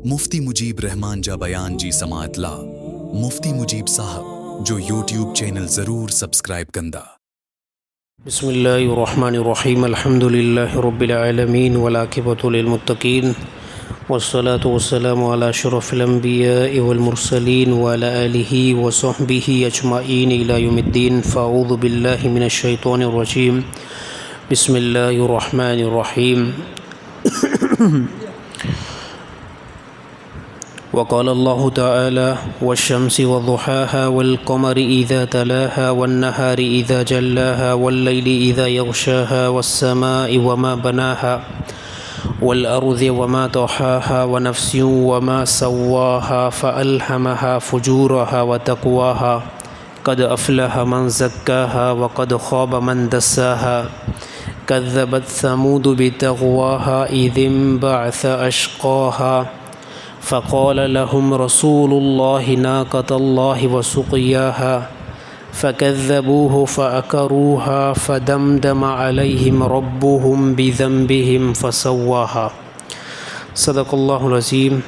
مفتي مجيب رحمان جا بيان جي سماعت لا مفتي مجيب صاحب جو يوٽيوب چينل ضرور سبسڪرائب ڪندا. بسم الله الرحمن الرحيم الحمد لله رب العالمين والعاقبة للمتقين والصلاة والسلام على أشرف الأنبياء والمرسلين وعلى آله وصحبه أجمعين إلى يوم الدين فأعوذ بالله من الشيطان الرجيم بسم الله الرحمن الرحيم وقال الله تعالى والشمس وضحاها والقمر إذا تلاها والنهار إذا جلاها والليل إذا يغشاها والسماء وما بناها والأرض وما طحاها ونفس وما سواها فألهمها فجورها وتقواها قد أفلح من زكاها وقد خاب من دساها كذبت ثمود بتغواها إذ انبعث أشقاها فقال لهم رسول الله ناقة الله وسقياها فكذبوه فأكروها فدمدم عليهم ربهم بذنبهم فسواها صدق الله العظيم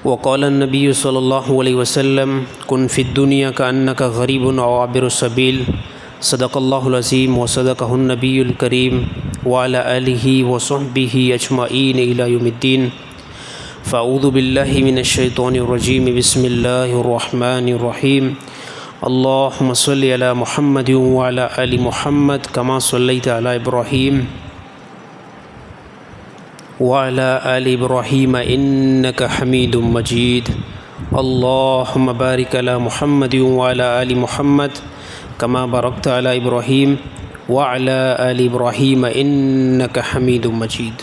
وقال النبي صلى الله عليه وسلم كن في الدنيا كأنك غريب أو عابر السبيل صدق الله العظيم وصدقه النبي الكريم وعلى آله وصحبه أجمعين إلى يوم الدين فأعوذ بالله من الشيطان الرجيم بسم الله الرحمن الرحيم اللهم صل على محمد وعلى آل محمد كما صليت على إبراهيم وعلى آل إبراهيم إنك حميد مجيد اللهم بارك على محمد وعلى آل محمد كما باركت على إبراهيم وعلى آل إبراهيم إنك حميد مجيد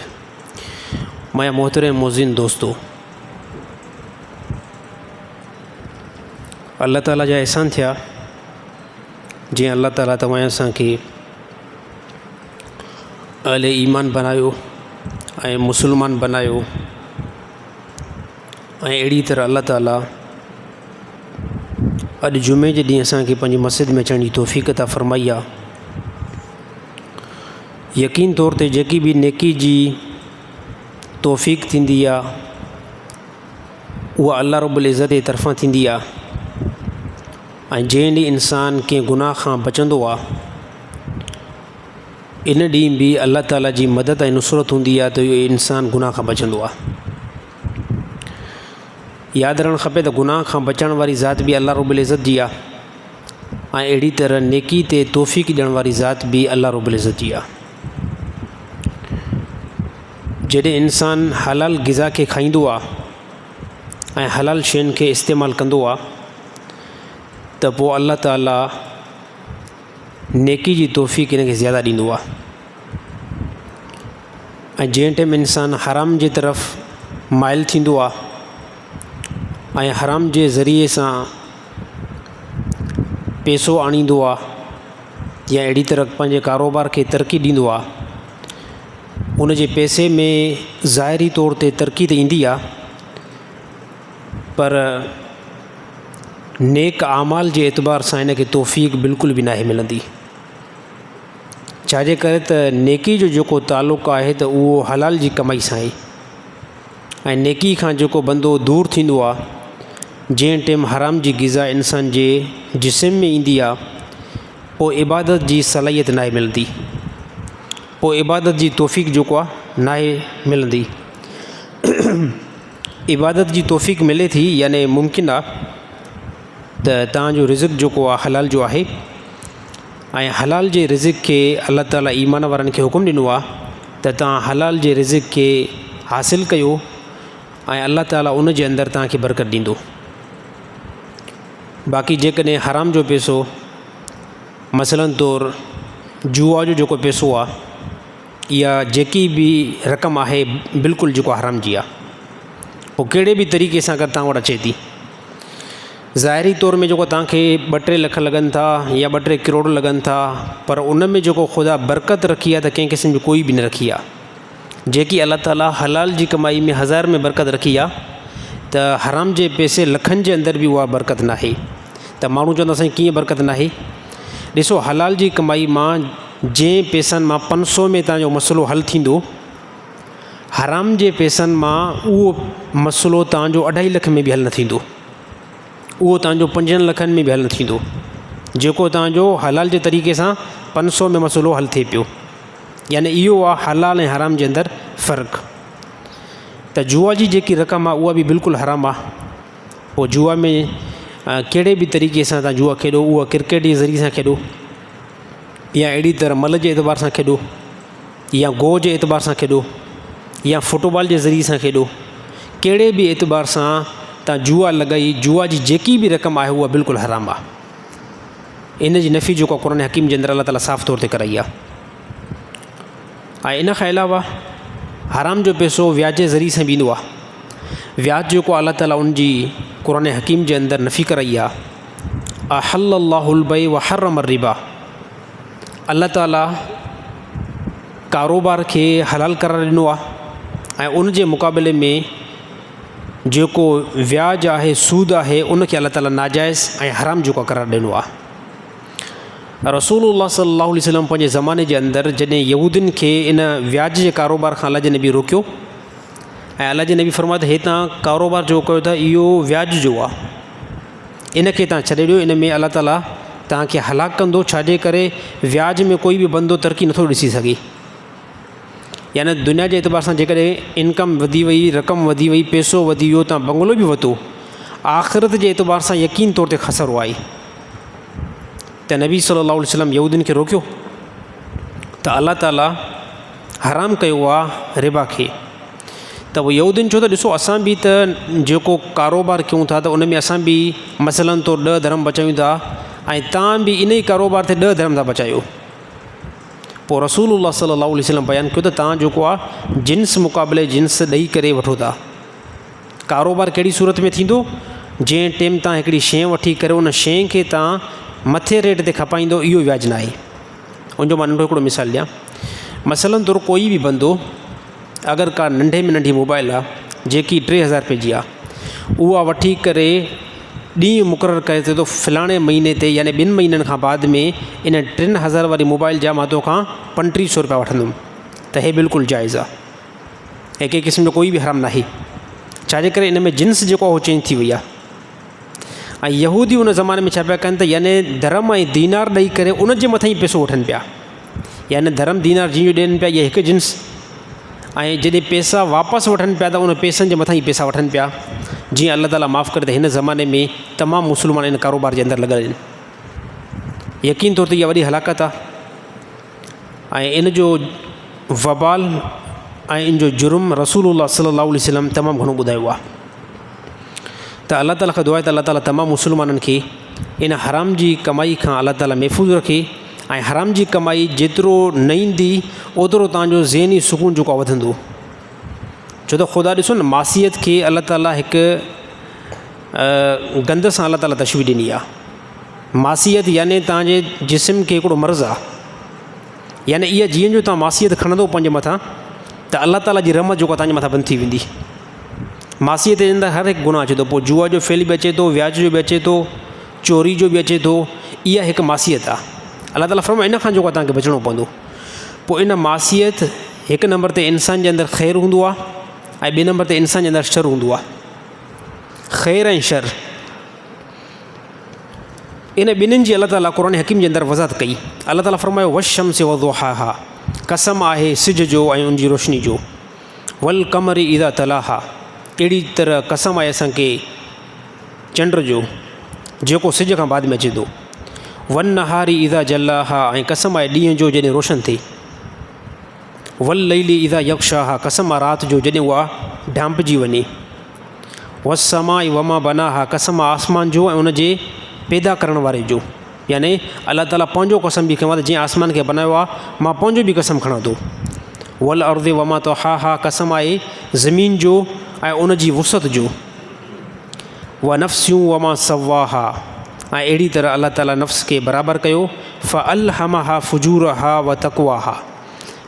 माया मोहतरम मोज़िन दोस्तों अलाह ताला जा अहसान थिया जंहिं अलाह ताला तव्हां असांखे अहल ईमान बणायो ऐं मुसलमान बणायो ऐं अहिड़ी तरह अलाह ताला अॼु जुमे जे ॾींहुं असांखे पंहिंजी मस्जिद में अचण जी तौफ़ीक़ अता फ़रमाई आहे। यकीन तौर ते जेकी बि नेकी जी तौफ़ीक़ थींदी आहे उहा अलाह रब्बुल इज़्ज़त जे तरफ़ां थींदी आहे ऐं जंहिं ॾींहुं इंसान कंहिं गुनाह खां बचंदो आहे इन ॾींहुं बि अलाह ताला जी मदद ऐं नुसरत हूंदी आहे त इहो इंसान गुनाह खां बचंदो आहे। यादि रहणु खपे त गुनाह खां बचण वारी ज़ात बि अलाह रब्बुल इज़्ज़त जी आहे ऐं अहिड़ी तरह नेकी ते तौफ़ीक़ ॾियण वारी ज़ात बि अलाह रब्बुल इज़्ज़त जी आहे। जॾहिं इंसान हलाल ग़िज़ा खे खाईंदो आहे ऐं हलाल शयुनि खे इस्तेमालु कंदो आहे त पोइ अलाह ताला नेकी जी तौफ़ीक़ हिनखे ज़्यादा ॾींदो आहे ऐं जंहिं टाइम इंसान हराम जे तरफ़ माइल थींदो आहे ऐं हराम जे ज़रिए सां पइसो आणींदो आहे या अहिड़ी तरह पंहिंजे कारोबार खे तरक़ी ॾींदो आहे उन जे पैसे में ज़ाहिरी तौर ते तरक़ी त ईंदी आहे पर नेक आमाल जे एतबार सां हिन खे तौफ़ीक़ बिल्कुलु बि नाहे मिलंदी। छाजे करे त नेकी जो जेको तालुक़ आहे त उहो हलाल जी कमाई सां आहे ऐं नेकी खां जेको बंदो दूर थींदो आहे जंहिं टाइम हराम जी ग़िज़ा इंसान जे जिस्म में ईंदी आहे पोइ इबादत जी सलाहियत नाहे मिलंदी, पोइ इबादत जी तौफ़ीक़ जेको आहे नाहे मिलंदी। इबादत जी तौफ़ीक़ मिले थी यानी मुमकिन आहे त तव्हांजो रिज़िक जेको आहे हलाल जो आहे ऐं हलाल जे रिज़िक खे अलाह ताला ईमान वारनि खे हुकुम ॾिनो आहे त तव्हां हलाल जे रिज़िक खे हासिल कयो ऐं अलाह ताला उन जे अंदरि तव्हांखे बरकत ॾींदो। बाक़ी जेकॾहिं हराम जो पैसो मसलन तौर जुआ जो जेको पैसो आहे या जेकी बि रक़म आहे बिल्कुलु जेको हराम जी आहे पोइ कहिड़े बि तरीक़े सां अगरि तव्हां वटि अचे थी ज़ाहिरी तौर में जेको तव्हांखे ॿ टे लख लॻनि था या ॿ टे करोड़ लॻनि था पर उन में जेको ख़ुदा बरकत रखी आहे त कंहिं क़िस्म जी कोई बि न रखी आहे। जेकी अलाह ताला हलाल जी कमाई में हज़ार में बरकत रखी आहे त हराम जे पैसे लखनि जे अंदरि बि उहा बरकत न आहे। त माण्हू चवंदा साईं कीअं बरकत न आहे? ڏسو حلال جي ڪمائي مان جنهن پئسن مان 500 ۾ توهان جو مسئلو حل ٿيندو، حرام جي پئسن مان اهو مسئلو توهان جو اڍائي لک ۾ به حل نه ٿيندو. اهو توهان جو پنجن لکن ۾ به حل نه ٿيندو، جيڪو توهان جو حلال جي طريقي سان 500 ۾ مسئلو حل ٿئي پيو. يعني اهو آهي حلال ۽ حرام جي اندر فرق. ته جوا جي جيڪي رقم آهي اها به بلڪل حرام آهي. پوء جوا ۾ ڪهڙي به طريقي سان توهان جوا کيڏو، اها ڪرڪيٽ جي ذريعي سان کيڏو يا اهڙي طرح ملهه جي اعتبار سان کيڏو يا گو جي اعتبار سان کيڏو يا فٽبال جي ذريعي سان کيڏو، ڪهڙي به اعتبار سان توهان جوا لڳائي، جوا جي جيڪي به رقم آهي اها بلڪل حرام آهي. ان جي نفي جيڪو قرآن حڪيم جي اندر الله تعاليٰ صاف طور تي ڪرائي آهي. ۽ ان کان علاوه حرام جو پئسو وياج جي ذريعي سان به ايندو آهي. وياج جيڪو الله تعاليٰ ان جي قرآن حڪيم جي اندر نفي ڪرائي آهي. احل الله البيع وحرم الربا، الله تعاليٰ ڪاروبار کي حلال قرار ڏنو آهي ۽ ان جي مقابلي ۾ جيڪو وياج آهي سود آهي ان کي الله تعاليٰ ناجائز ۽ حرام جيڪو قرار ڏنو آهي. رسول الله صلي الله عليه وسلم پنهنجي زماني جي اندر جڏهن يهودين کي ان وياج جي ڪاروبار کان الله جي نبي روڪيو ۽ الله جي نبي فرمايو ته هي تان ڪاروبار جو ڪيو ٿا اهو وياج جو آهي، ان کي تان ڇڏي ڏيو، ان ۾ الله تعاليٰ تان کي هلاڪ ڪندو، ڇاجي ڪري وياج ۾ ڪوئي به بندو ترقي نٿو ڏسي سگهي. يعني دنيا جي اعتبار سان جيڪڏهن انڪم وڌي وئي، رقم وڌي وئي، پئسو وڌي ويو، تان بنگلو به وتو، آخرت جي اعتبار سان يقين طور تي خسارو آهي. ته نبي صلي الله عليه وسلم يهودين کي روڪيو ته الله تعاليٰ حرام ڪيو آهي ربا کي. ته پوء يهودين چيو ته ڏسو اسان به ته جيڪو ڪاروبار ڪيون ٿا ته ان ۾ اسان به مثلاً طور 10 درهم بچايون ٿا ۽ تان به ان ئي ڪاروبار تي 10 درهم ٿا بچايو. پوء رسول الله صلي الله عليه وسلم بيان ڪيو ته تان جيڪو آهي جنس مقابلي جنس ڏئي ڪري وٺو ٿا. ڪاروبار ڪهڙي صورت ۾ ٿيندو؟ جنهن ٽيم تان هڪڙي شيء وٺي ڪري ان شيء کي تان مٿي ريٽ تي کپائيندو اهو وياج ناهي. ان جو مان ننڍو هڪڙو مثال ڏيان. مثلاً طور ڪوئي به بندو اگر ڪا ننڍي ۾ ننڍي موبائل آ جيڪي 3000 رپئي جي آ اها وٺي ڪري ڏينهن مقرر ڪري ٿو فلاڻي مهيني تي يعني 2 مهينن کان بعد ۾ ان 3000 واري موبائل جا مان توکان 3500 رپيا وٺندم ته هي بلڪل جائز آ ۽ ڪنهن قسم جو ڪوئي به حرام ناهي، ڇاجي ڪري ان ۾ جنس جيڪو آ اهو چينج ٿي وئي آ. ۽ يهودي ان زماني ۾ ڇا پيا ڪن ته يعني درهم ۽ دينار ڏئي ڪري ان جي مٿان ئي پئسو وٺن پيا، يعني درهم دينار جن جو ڏين پيا اها هڪ جنس، ۽ جڏهن پئسا واپس وٺن پيا ته ان پئسن جي مٿان ئي پئسا وٺن پيا. جيئن الله تعاليٰ معاف ڪري ته هن زماني ۾ تمام مسلمان ان ڪاروبار جي اندر لڳل آهن. يقين طور تي اها وڏي هلاڪت آهي ۽ ان جو وبال ۽ ان جو جرم رسول الله صلي الله عليه وسلم تمام گهڻو ٻڌايو آهي. ته الله تعاليٰ کان دعا آهي ته الله تعاليٰ تمام مسلمانن کي ان حرام جي ڪمائي کان الله تعاليٰ محفوظ رکي ۽ حرام جي ڪمائي جيترو نه ايندي اوترو توهان جو ذهني سڪون جيڪو آهي وڌندو. ڇو ته خدا ڏسو نه معصيت کي الله تعاليٰ هڪ گند سان الله تعاليٰ تشبيهه ڏني آهي. معصيت يعني توهان جي جسم کي هڪڙو مرض آهي، يعني اها جيئن جو توهان معصيت کڻندو پنهنجي مٿان ته الله تعاليٰ جي رحمت جيڪو توهان جي مٿان بند ٿي ويندي. معصيت جي اندر هر هڪ گناهه اچي ٿو، پوء جوا جو فعل به اچي ٿو، وياج جو به اچي ٿو، چوري جو به اچي ٿو، اها هڪ معصيت آهي. الله تعاليٰ فرمايو ان کان جيڪو توهان کي بچڻو پوندو. پوء ان معصيت هڪ نمبر تي انسان جي اندر خير هوندو آهي ۽ ٻئي نمبر تي انسان جي اندر شر هوندو آهي. خير ۽ شر ان ٻنهين جي الله تعاليٰ قرآن حڪيم جي اندر وضاحت ڪئي. الله تعاليٰ فرمايو والشمس وضحاها، قسم آهي سج جو ۽ ان جي روشني جو، والقمر اذا تلاها، اهڙي طرح قسم آهي اسان کي چنڊ جو جيڪو سج کان بعد ۾ اچي ٿو، والنهار اذا جلاها، ۽ قسم آهي ڏينهن جو جڏهن روشن ٿئي، والليل اذا يغشاها، قسم آهي رات جو جڏهن اها ڍانپجي وڃي، والسماء وما بناها، قسم آهي آسمان جو ۽ ان جي پيدا ڪرڻ واري جو، يعني الله تعاليٰ پنهنجو قسم به کنيو آهي ته جنهن آسمان کي بنايو آهي مان پنهنجو به قسم کڻان ٿو. والارض وما طحاها، قسم آهي زمين جو ۽ ان جي وسعت جو. ونفس وما سواها، ۽ اهڙي طرح الله تعاليٰ نفس کي برابر ڪيو. فالهمها فجورها وتقواها،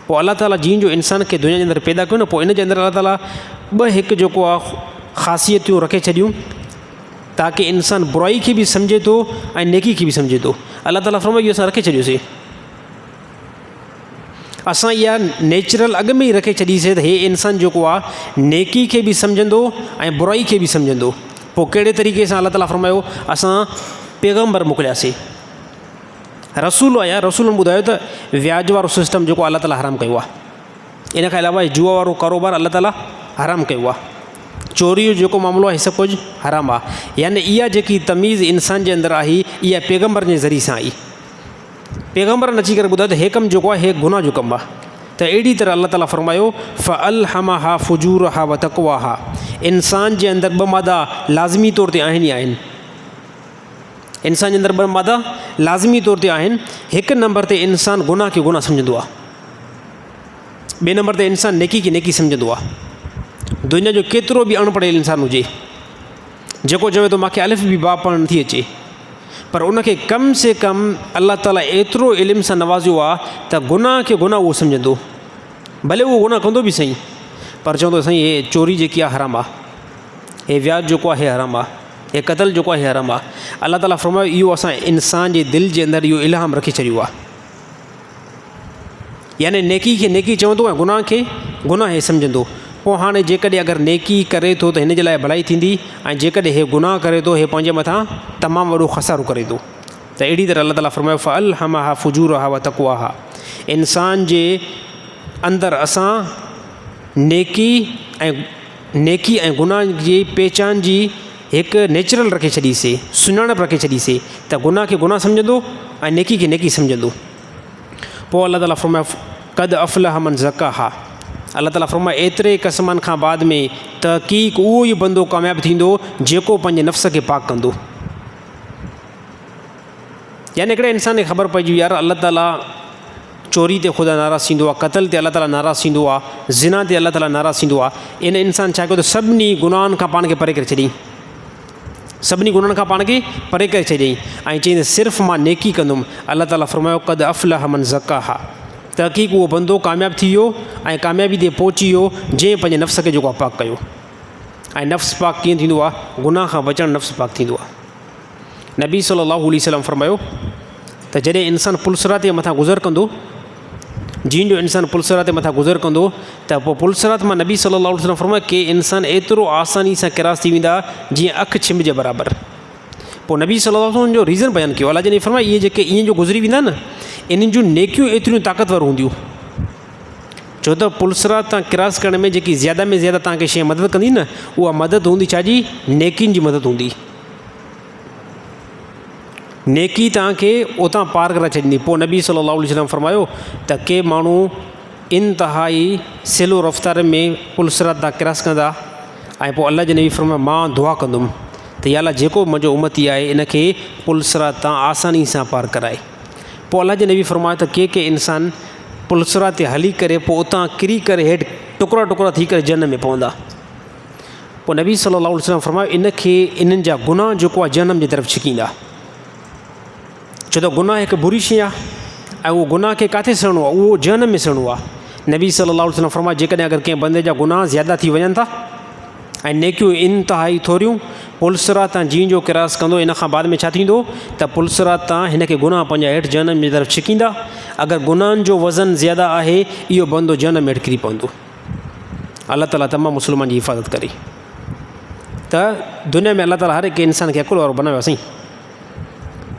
پوء الله تعاليٰ جيئن جو انسان کي دنيا جي اندر پيدا ڪيو نه پوء ان جي اندر الله تعاليٰ ٻه هڪ جيڪو آهي خاصيتون رکي ڇڏيون. تاڪه انسان برائي کي به سمجهي ٿو ۽ نيڪي کي به سمجهي ٿو. الله تعاليٰ فرمايو اهو اسان رکي ڇڏيوسي. اسان اها نيچرل اڳ ۾ ئي رکي ڇڏيسي ته هي انسان جيڪو آهي نيڪي کي به سمجهندو ۽ برائي کي به سمجهندو. پوء ڪهڙي طريقي سان الله تعاليٰ فرمايو اسان پيغمبر موڪلياسي. رسول آيا رسولن ٻڌايو ته وياج وارو سسٽم جيڪو الله تعاليٰ حرام ڪيو آهي. ان کان علاوه جوا وارو ڪاروبار الله تعاليٰ حرام ڪيو آهي. چوري جو جيڪو معاملو آهي سڀ ڪجهه حرام آهي. يعني اها جيڪي تميز انسان جي اندر آئي اها پيغمبرن جي ذريعي سان آئي. پيغمبرن اچي ڪري ٻڌايو ته هي ڪم جيڪو آهي هي گناهه جو ڪم آهي. ته اهڙي طرح الله تعاليٰ فرمايو فالهمها فجورها وتقواها انسان جي اندر ٻه مادا لازمي طور تي آهن ئي آهن. انسان جي اندر ٻه مادا لازمي طور تي آهن. هڪ نمبر تي انسان گناهه کي گناهه سمجهندو آهي. ٻئي نمبر تي انسان نيڪي کي نيڪي سمجهندو آهي. دنيا جو ڪيترو به اڻ پڙهيل انسان هجي جيڪو چوي ٿو مانکي الف به با پڙهڻ نٿي اچي پر ان کي ڪم سي ڪم الله تعاليٰ ايترو علم سان نوازيو آهي ته گناهه کي گناهه اهو سمجهندو ڀلي اهو گناهه ڪندو به سهي پر چوندو سائين هي چوري جيڪي آهي حرام آهي هي وياج جيڪو آهي حرام آهي هي قتل جيڪو آهي حرام آهي. الله تعاليٰ فرمايو اهو اسان انسان جي دل جي اندر اهو الهام رکي ڇڏيو آهي. يعني نيڪي کي نيڪي چوندو ۽ گناهه کي گناهه ئي سمجهندو. پوء هاڻي جيڪڏهن اگر نيڪي ڪري ٿو ته هن جي لاء ڀلائي ٿيندي ۽ جيڪڏهن هي گناهه ڪري ٿو هي پنهنجي مٿان تمام وڏو خسارو ڪري ٿو. ته اهڙي طرح الله تعاليٰ فرمايو فالهمها فجورها وتقواها انسان جي اندر اسان نيڪي ۽ نيڪي ۽ گناهه جي پهچان جي هڪ نيچرل رکي ڇڏي سي، سڃاڻپ رکي ڇڏي سي ته گناهه کي گناهه سمجهندو ۽ نيڪي کي نيڪي سمجهندو. پوء الله تعاليٰ فرمايو قد افلح من زڪاها الله تعاليٰ فرمايو ايتري قسمن کان بعد ۾ تحقيق اهو ئي بندو ڪامياب ٿيندو جيڪو پنهنجي نفس کي پاڪ ڪندو. يعني هڪڙي انسان کي خبر پئجي وئي يار الله تعاليٰ چوري تي خدا ناراض ٿيندو آهي، قتل تي الله تعاليٰ ناراض ٿيندو آهي، زنا تي الله تعاليٰ ناراض ٿيندو آهي. ان انسان ڇا ڪيو ته سڀني گناهن کان پاڻ کي پري ڪري ڇڏيائين. سڀني گناهن کان پاڻ کي پري ڪري ڇڏيائين ۽ چيائين ته صرف مان نيڪي ڪندم. الله تعاليٰ فرمايو قد افلح من زڪاها تحقيق اهو بندو ڪامياب ٿي ويو ۽ ڪاميابي تي پهچي ويو جنهن پنهنجي نفس کي جيڪو آهي پاڪ ڪيو. ۽ نفس پاڪ ڪيئن ٿيندو آهي؟ گناهه کان بچڻ نفس پاڪ ٿيندو آهي. نبي صلي الله عليه وسلم فرمايو ته جڏهن انسان پل صراط جي مٿان گذر ڪندو جيئن جو انسان پل صراط جي مٿان گذر ڪندو ته پوء پل صراط مان نبي صلي الله عليه وسلم فرمايو ڪي انسان ايترو آساني سان ڪراس ٿي ويندا جيئن اک ڇنڀ جي برابر. پوء نبي صلي الله عليه وسلم جو ريزن بيان ڪيو الله جي نبي فرمايو اهي جيڪي ائين جو گذري ويندا نه انهن جون نيڪيون ايتريون طاقتور هونديون ڇو ته پل صراط تان ڪراس ڪرڻ ۾ جيڪي زياده ۾ زياده توهان کي شيء مدد ڪندي نه اها مدد هوندي ڇا جي نيڪين جي مدد هوندي. نيڪي توهان کي اتان پار ڪرائي ڇڏيندي. پوء نبي صلي الله عليه وسلم فرمايو ته ڪي ماڻهو انتهائي سلو رفتار ۾ پل صراط تان ڪراس ڪندا ۽ پوء الله جي نبي فرمايو مان دعا ڪندم ته يا الله جيڪو به منهنجو امتي آهي ان کي پل صراط تان آساني سان پار ڪرائي. پوء الله جي نبي فرمايو ته ڪي ڪي انسان پل صراط تي هلي ڪري پوء اتان ڪري ڪري هيٺ ٽڪرا ٽڪرا ٿي ڪري جهنم ۾ پوندا. پوء نبي صلي الله عليه وسلم فرمايو ان کي انهن جا گناهه جيڪو آهي جهنم جي طرف ڇڪيندا. ڇو ته گناهه هڪ بري شيء آهي ۽ اهو گناهه کي ڪاٿي سهڻو آهي اهو جهنم ۾ سهڻو آهي. نبي صلي الله عليه وسلم فرمايو جيڪڏهن اگر ڪنهن بندي جا گناهه زياده ٿي وڃن ٿا ۽ نيڪيون انتهائي ٿوريون پل صراط تان جيئن جو ڪراس ڪندو ان کان بعد ۾ ڇا ٿيندو ته پل صراط تان هن کي گناهه پنهنجا هيٺ جهنم جي طرف ڇڪيندا اگر گناهن جو وزن زياده آهي اهو بندو جهنم ۾ هيٺ ڪري پوندو. الله تعالي تمام مسلمان جي حفاظت ڪري ته دنيا ۾ الله تعالي هر هڪ انسان کي عقل وارو بنايو سائين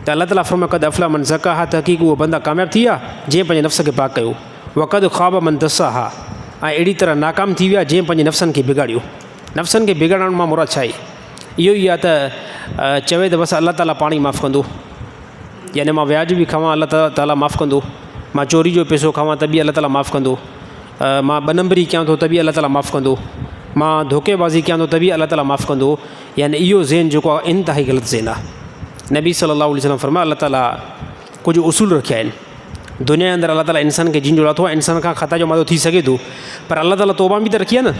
ته الله تعالي فرمايو قد افلح من زڪاها تحقيق اهو بندا ڪامياب ٿي ويا جنهن پنهنجي نفس کي پاڪ ڪيو وقد خاب من دساها ۽ اهڙي طرح ناڪام ٿي ويا جنهن پنهنجي نفسن کي بگاڙيو نفسن کي بگاڙڻ مان مراد ڇا آهي اهو ئي آهي ته چوي ته بس الله تعالي پاڻ ئي معاف ڪندو يعني مان وياج به کاوان الله تعالي معاف ڪندو مان چوري جو پئسو کاوان ته به الله تعالي معاف ڪندو مان ٻه نمبري ڪيان ٿو ته به الله تعاليٰ معاف ڪندو، مان ڌوڪي بازي ڪيان ٿو ته به الله تعاليٰ معاف ڪندو، يعني اهو ذهن جيڪو آهي انتهائي غلط ذهن آهي. نبي صلي الله عليه وسلم فرمايو الله تعاليٰ ڪجهه اصول رکيا آهن، دنيا جي اندر الله تعاليٰ انسان کي جن جو لاٿو آهي انسان کان خطا جو مادو ٿي سگهي ٿو پر الله تعاليٰ توبه به ته رکي آهي نه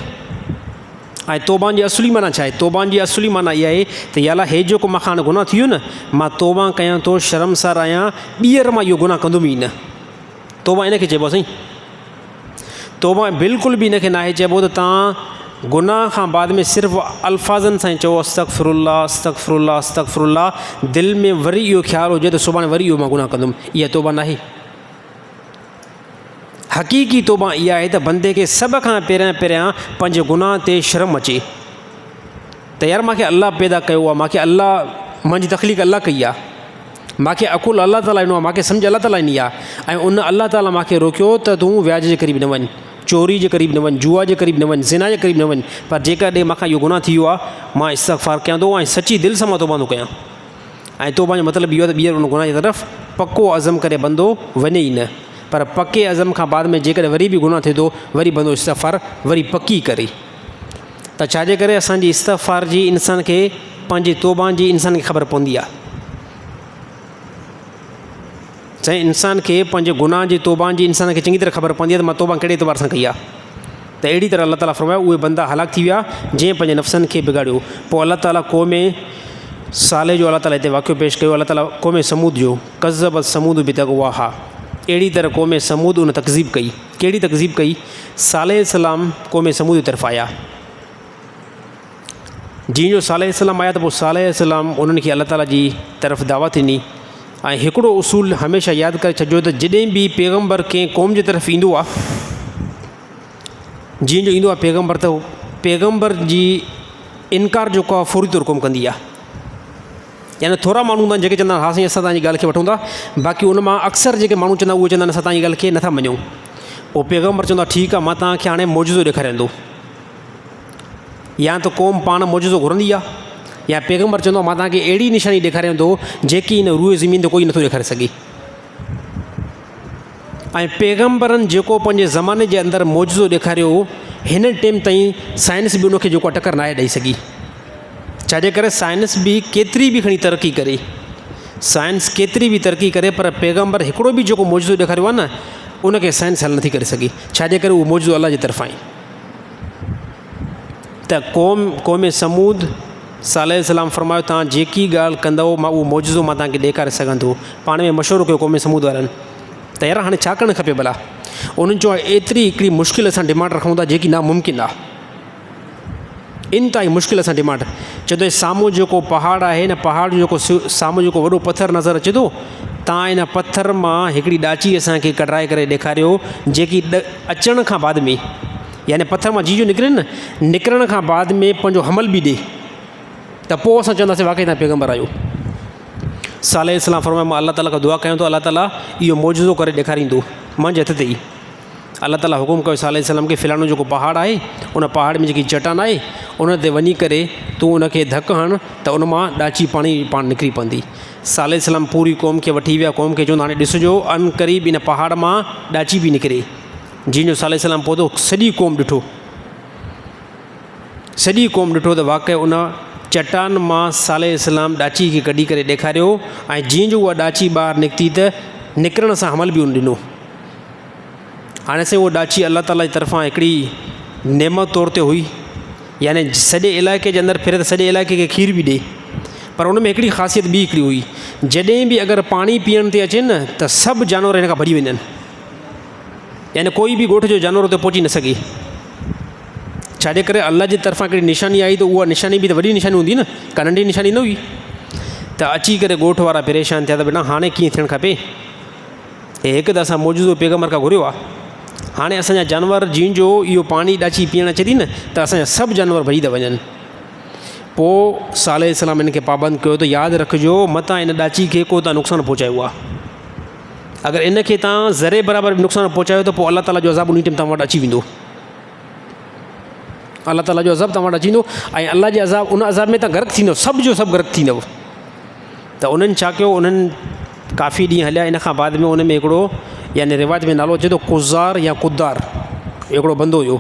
۽ توبه جي اصلي معنيٰ ڇا آهي؟ توبه جي اصلي معنيٰ اها آهي ته يا الله هي جيڪو مان کان هاڻي گناهه ٿي ويو نه مان توبه ڪيان ٿو شرمسار آهيان ٻيهر مان اهو گناهه ڪندم ئي نه. توبه ان کي چئبو آهي سائين. توبه بلڪل به ان کي ناهي چئبو ته تان گناهه کان بعد ۾ صرف الفاظن سان ئي چئو استغفر الله استغفر الله استغفر الله دل ۾ وري اهو خيال هجي ته سڀاڻي وري اهو مان گناهه ڪندم اها توبه ناهي. حقيقي توبه اها آهي ته بندي کي سڀ کان پهريان پهريان پنهنجي گناهه تي شرم اچي ته يار مانکي الله پيدا ڪيو آهي مانکي الله منهنجي تخليق الله ڪئي آهي مانکي عقل الله تعاليٰ ڏنو آهي مانکي سمجھ الله تعاليٰ ڏني آهي ۽ ان الله تعاليٰ مانکي روڪيو ته تون وياج جي قريب نه وڃ چوري جي قريب نه وڃ جوا جي قريب نه وڃ زنا جي قريب نه وڃ پر جيڪڏهن مانکان اهو گناهه ٿي ويو آهي مان استغفار ڪيان ٿو ۽ سچي دل سان مان توبه ٿو ڪيان ۽ توبه جو مطلب اهو آهي ته ٻيهر ان گناهه جي طرف پڪو عزم ڪري بندو وڃي ئي نه پر پڪي عزم کان بعد ۾ جيڪڏهن وري به گناهه ٿئي ٿو وري بندو استغفار وري پڪي ڪري ته ڇا جي ڪري اسان جي استغفار جي انسان کي پنهنجي توبه جي انسان کي خبر پوندي آهي سائين انسان کي پنهنجي گناهه جي توبه جي انسان کي چڱي طرح خبر پوندي آهي ته مان توبه ڪهڙي اعتبار سان ڪئي آهي ته اهڙي طرح الله تعالٰي فرمايو اهي بندا هلاڪ ٿي ويا جنهن پنهنجي نفسن کي بگاڙيو پوء الله تعالٰي قوم صالح جو الله تعالٰي هتي واقعو پيش ڪيو الله تعالٰي قوم ثمود جو ڪذبت ثمود بطغواها اهڙي طرح قوم ثمود ان تڪذيب ڪئي ڪهڙي تڪذيب ڪئي صالح السلام قوم ثمود جي طرف آيا جيئن جو صالح السلام آيا ته پوء صالح السلام انهن کي الله تعاليٰ جي طرف دعوت ڏني ۽ هڪڙو اصول هميشه ياد ڪري ڇڏجو ته جڏهن به پيغمبر ڪنهن قوم جي طرف ايندو آهي جيئن جو ايندو آهي پيغمبر ته پيغمبر جي انڪار جيڪو آهي فوري طور قوم ڪندي آهي يعني ٿورا ماڻهو هوندا آهن جيڪي چوندا آهن ها سائين اسان توهان جي ڳالهه کي وٺون ٿا باقي ان مان اڪثر جيڪي ماڻهو چوندا اهي چوندا آهن اسان توهان جي ڳالهه کي نٿا مڃون پوء پيغمبر چوندو آهي ٺيڪ آهي مان توهان کي هاڻي معجزو ڏيکاريان ٿو يا ته قوم پاڻ معجزو گهرندي آهي يا پيغمبر چوندو آهي مان توهان کي اهڙي نشاني ڏيکاريان ٿو جيڪي هن روء زمين تي ڪوئي نٿو ڏيکاري سگهي ۽ پيغمبرن جيڪو پنهنجي زماني جي اندر معجزو ڏيکاريو هو هن ٽيم تائين سائنس به ان کي جيڪو ٽڪر ناهي ڏئي سگهي ڇاجي ڪري سائنس به ڪيتري به کڻي ترقي ڪري سائنس ڪيتري به ترقي ڪري پر پيغمبر هڪڙو به جيڪو معجزو ڏيکاريو آهي نه ان کي سائنس حل نٿي ڪري سگهي ڇاجي ڪري اهو معجزو الله جي طرفان آهي ته قوم قوم ثمود صالح عليه السلام فرمايو توهان جيڪي ڳالهه ڪندؤ مان اهو معجزو مان توهان کي ڏيکاري سگهان ٿو پاڻ ۾ مشورو ڪيو قوم ثمود وارن ته يار هاڻي ڇا ڪرڻ کپي ڀلا انهن چيو ايتري هڪڙي مشڪل اسان ڊمانڊ رکون ٿا جيڪي ناممڪن آهي انتهائي مشڪل اسان ڊمانڊ چئي ٿو سامهون جيڪو پهاڙ آهي ان پهاڙ جو جيڪو سامهون جيڪو وڏو پٿر نظر اچي ٿو تان ان پٿر مان هڪڙي ڏاچي اسان کي ڪڍرائي ڪري ڏيکاريو جيڪي اچڻ کان بعد ۾ يعني پٿر مان جي جو نڪري نه نڪرڻ کان بعد ۾ پنهنجو حمل به ڏي ته پوء اسان چونداسين واقعي تان پيغمبر آهيو صالح السلام فرمايو مان الله تعاليٰ کان دعا ڪيان ٿو الله تعاليٰ اهو معجزو ڪري ڏيکاريندو منهنجي هٿ تي ئي الله تعاليٰ حڪم ڪيو صالح السلام کي فلاڻو جيڪو پهاڙ آهي ان پهاڙ ۾ جيڪي چٽان آهي ان تي وڃي ڪري تون ان کي ڌڪ هڻ ته ان مان ڏاچي پاڻي پاڻ نڪري پوندي صالح السلام پوري قوم کي وٺي ويا قوم کي چون هاڻي ڏسجو ان قريب ان پهاڙ مان ڏاچي به نڪري جنهن جو صالح السلام پهتو سڄي قوم ڏٺو سڄي قوم ڏٺو ته واقعي ان چٽان مان صالح السلام ڏاچي کي ڪڍي ڪري ڏيکاريو ۽ جيئن جو اها ڏاچي ٻاهر نڪتي ته نڪرڻ سان حمل به ان ڏنو هاڻي سائين اها ڏاچي الله تعاليٰ جي طرفان هڪڙي نعمت طور تي هئي يعني سڄي علائقي جي اندر ڦري ته سڄي علائقي کي کير به ڏي پر ان ۾ هڪڙي خاصيت ٻي هڪڙي هئي جڏهن به اگر پاڻي پيئڻ تي اچي نه ته سڀ جانور هن کان ڀڄي وڃن يعني ڪوئي به ڳوٺ جو جانور اتي پهچي نه سگهي ڇاجي ڪري الله جي طرفان هڪڙي نشاني آئي ته اها نشاني به ته وڏي نشاني هوندي نه ڪا ننڍي نشاني نه هئي ته اچي ڪري ڳوٺ وارا پريشان ٿيا ته بيٽا هاڻي ڪيئن ٿيڻ کپي هي هڪ ته اسان معجزو پيغمبر کان گهريو آهي هاڻي اسان جا جانور جن جو اهو پاڻي ڏاچي پيئڻ اچي ٿي نه ته اسان جا سڀ جانور ڀڄي ٿا وڃن پوء صالح السلام ان کي پابند ڪيو ته ياد رکجو متان ان ڏاچي کي ڪو تان نقصان پهچايو آهي اگر ان کي تان ذري برابر به نقصان پهچايو ته پوء الله تعاليٰ جو عذاب ان ٽيم توهان وٽ اچي ويندو الله تعاليٰ جو عذاب توهان وٽ اچي ويندو ۽ الله جي عذاب ان عذاب ۾ تان غرق ٿيندو سڀ جو سڀ غرق ٿيندو ته انهن ڇا ڪيو انهن ڪافي ڏينهن هليا ان کان بعد ۾ ان ۾ هڪڙو يعني روايت ۾ نالو اچي ٿو قزار يا قدار هڪڙو بندو هيو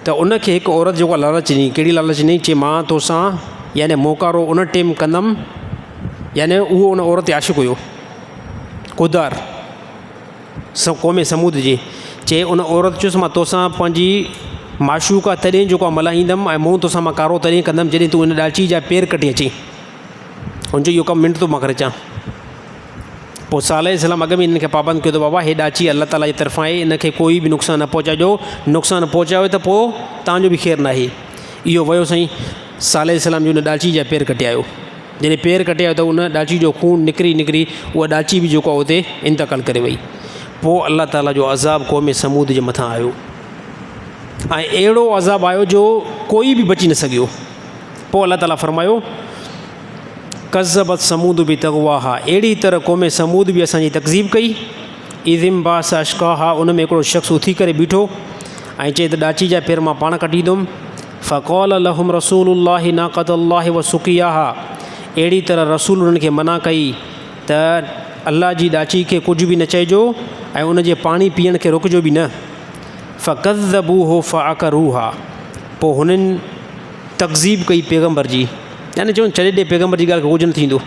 ته ان کي هڪ عورت جيڪو لالچ ڏني ڪهڙي لالچ ڏني چي مان توسان يعني موڪارو ان ٽيم ڪندم يعني اهو ان عورت تي عاشق هيو قدار قوم ثمود جي چي ان عورت چيس مان توسان پنهنجي معشوقه تڏهن جيڪو آهي ملهائيندم ۽ منهن توسان مان ڪارو تڏهن ڪندم جڏهن تون ان ڏاچي جا پير ڪٽي اچين. هن چيو اهو ڪم منٽ ٿو مان ڪري اچان. پوء صالح عليه السلام اڳ ۾ انهن کي پابند ڪيو ته بابا هي ڏاچي الله تعاليٰ جي طرفان آهي ان کي ڪوئي به نقصان نه پهچائجو، نقصان پهچايو ته پوء توهان جو به خير ناهي. اهو ويو سائين صالح عليه السلام جي ان ڏاچي جا پير ڪٽي آيو. جڏهن پير ڪٽي آيو ته ان ڏاچي جو خون نڪري نڪري اها ڏاچي به جيڪو آهي اتي انتقال ڪري وئي. پوء الله تعاليٰ جو عذاب قوم ثمود جي مٿان آيو ۽ اهڙو عذاب آيو جو ڪوئي به بچي نه سگهيو. پوء الله تعاليٰ فرمايو. ڪذبت ثمود بطغواها اهڙي طرح قوم ثمود به اسان جي تڪذيب ڪئي. اذ انبعث اشقاها ان ۾ هڪڙو شخص اٿي ڪري بيٺو ۽ چئي ته ڏاچي جا پير مان پاڻ ڪٽيندم. فقال لهم رسول الله ناقة الله وسقياها اهڙي طرح رسول انهن کي منع ڪئي ته الله جي ڏاچي کي ڪجهه به نه چئجو ۽ ان جي پاڻي پيئڻ کي روڪجو به نه. فڪذبوه فعقروها پوء هنن تڪذيب ڪئي پيغمبر جي. يعني چون ڇڏي ڏي پيغمبر جي ڳالهه کي ڪجهه نه ٿيندو.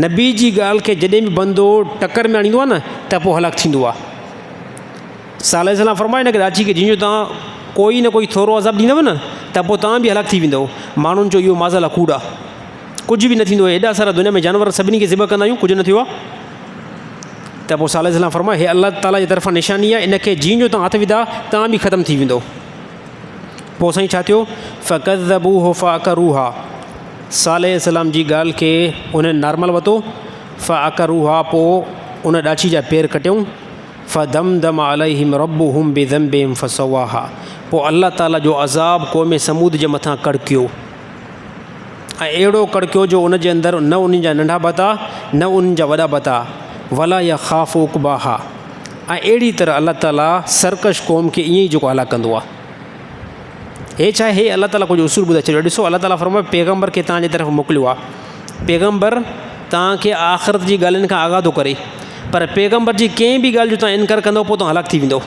نبي جي ڳالهه کي جڏهن به بندو ٽڪر ۾ آڻيندو آهي نه ته پوء هلاڪ ٿيندو آهي. صالح عليه السلام فرمايو هن کي ڏاچي کي جنهن جو توهان ڪوئي نه ڪوئي ٿورو عذاب ڏيندؤ نه ته پوء توهان به هلاڪ ٿي ويندؤ. ماڻهن چيو اهو معاذ الله ڪوڙ آهي. ڪجهه به نه ٿيندو ايڏا سارا دنيا ۾ جانور سڀني کي ذبح ڪندا آهيون ڪجهه نه ٿيو آهي. ته پوء صالح عليه السلام فرمايو هي الله تعاليٰ جي طرفان نشاني آهي ان کي جنهن جو توهان هٿ وڌا توهان به ختم ٿي ويندؤ. پوء سائين ڇا ٿيو؟ فڪذبوه فعقروها صالح عليه السلام جي ڳالهه کي انهن نارمل وتو فعقروها پوء ان ڏاچي جا پير ڪٽيائون فدمدم عليهم ربهم بذنبهم فسواها پوء الله تعالي جو عذاب قوم ثمود جي مٿان ڪڙڪيو ۽ اهڙو ڪڙڪيو جو ان جي اندر نه انهن جا ننڍا بتا نه انهن جا وڏا بتا ولا يخاف عقباها ۽ اهڙي طرح الله تعالي سرڪش قوم کي ائين ئي جيڪو هلاڪ ڪندو آهي. هي ڇا هي الله تعالي ڪجهه اصول ٻڌائي ڇڏيو ڏسو الله تعالي فرمايو پيغمبر کي توهان جي طرف موڪليو آهي پيغمبر توهان کي آخرت جي ڳالهين کان آگاهه ٿو ڪري پر پيغمبر جي ڪنهن به ڳالهه جو توهان انڪار ڪندو پوء توهان هلاڪ ٿي ويندو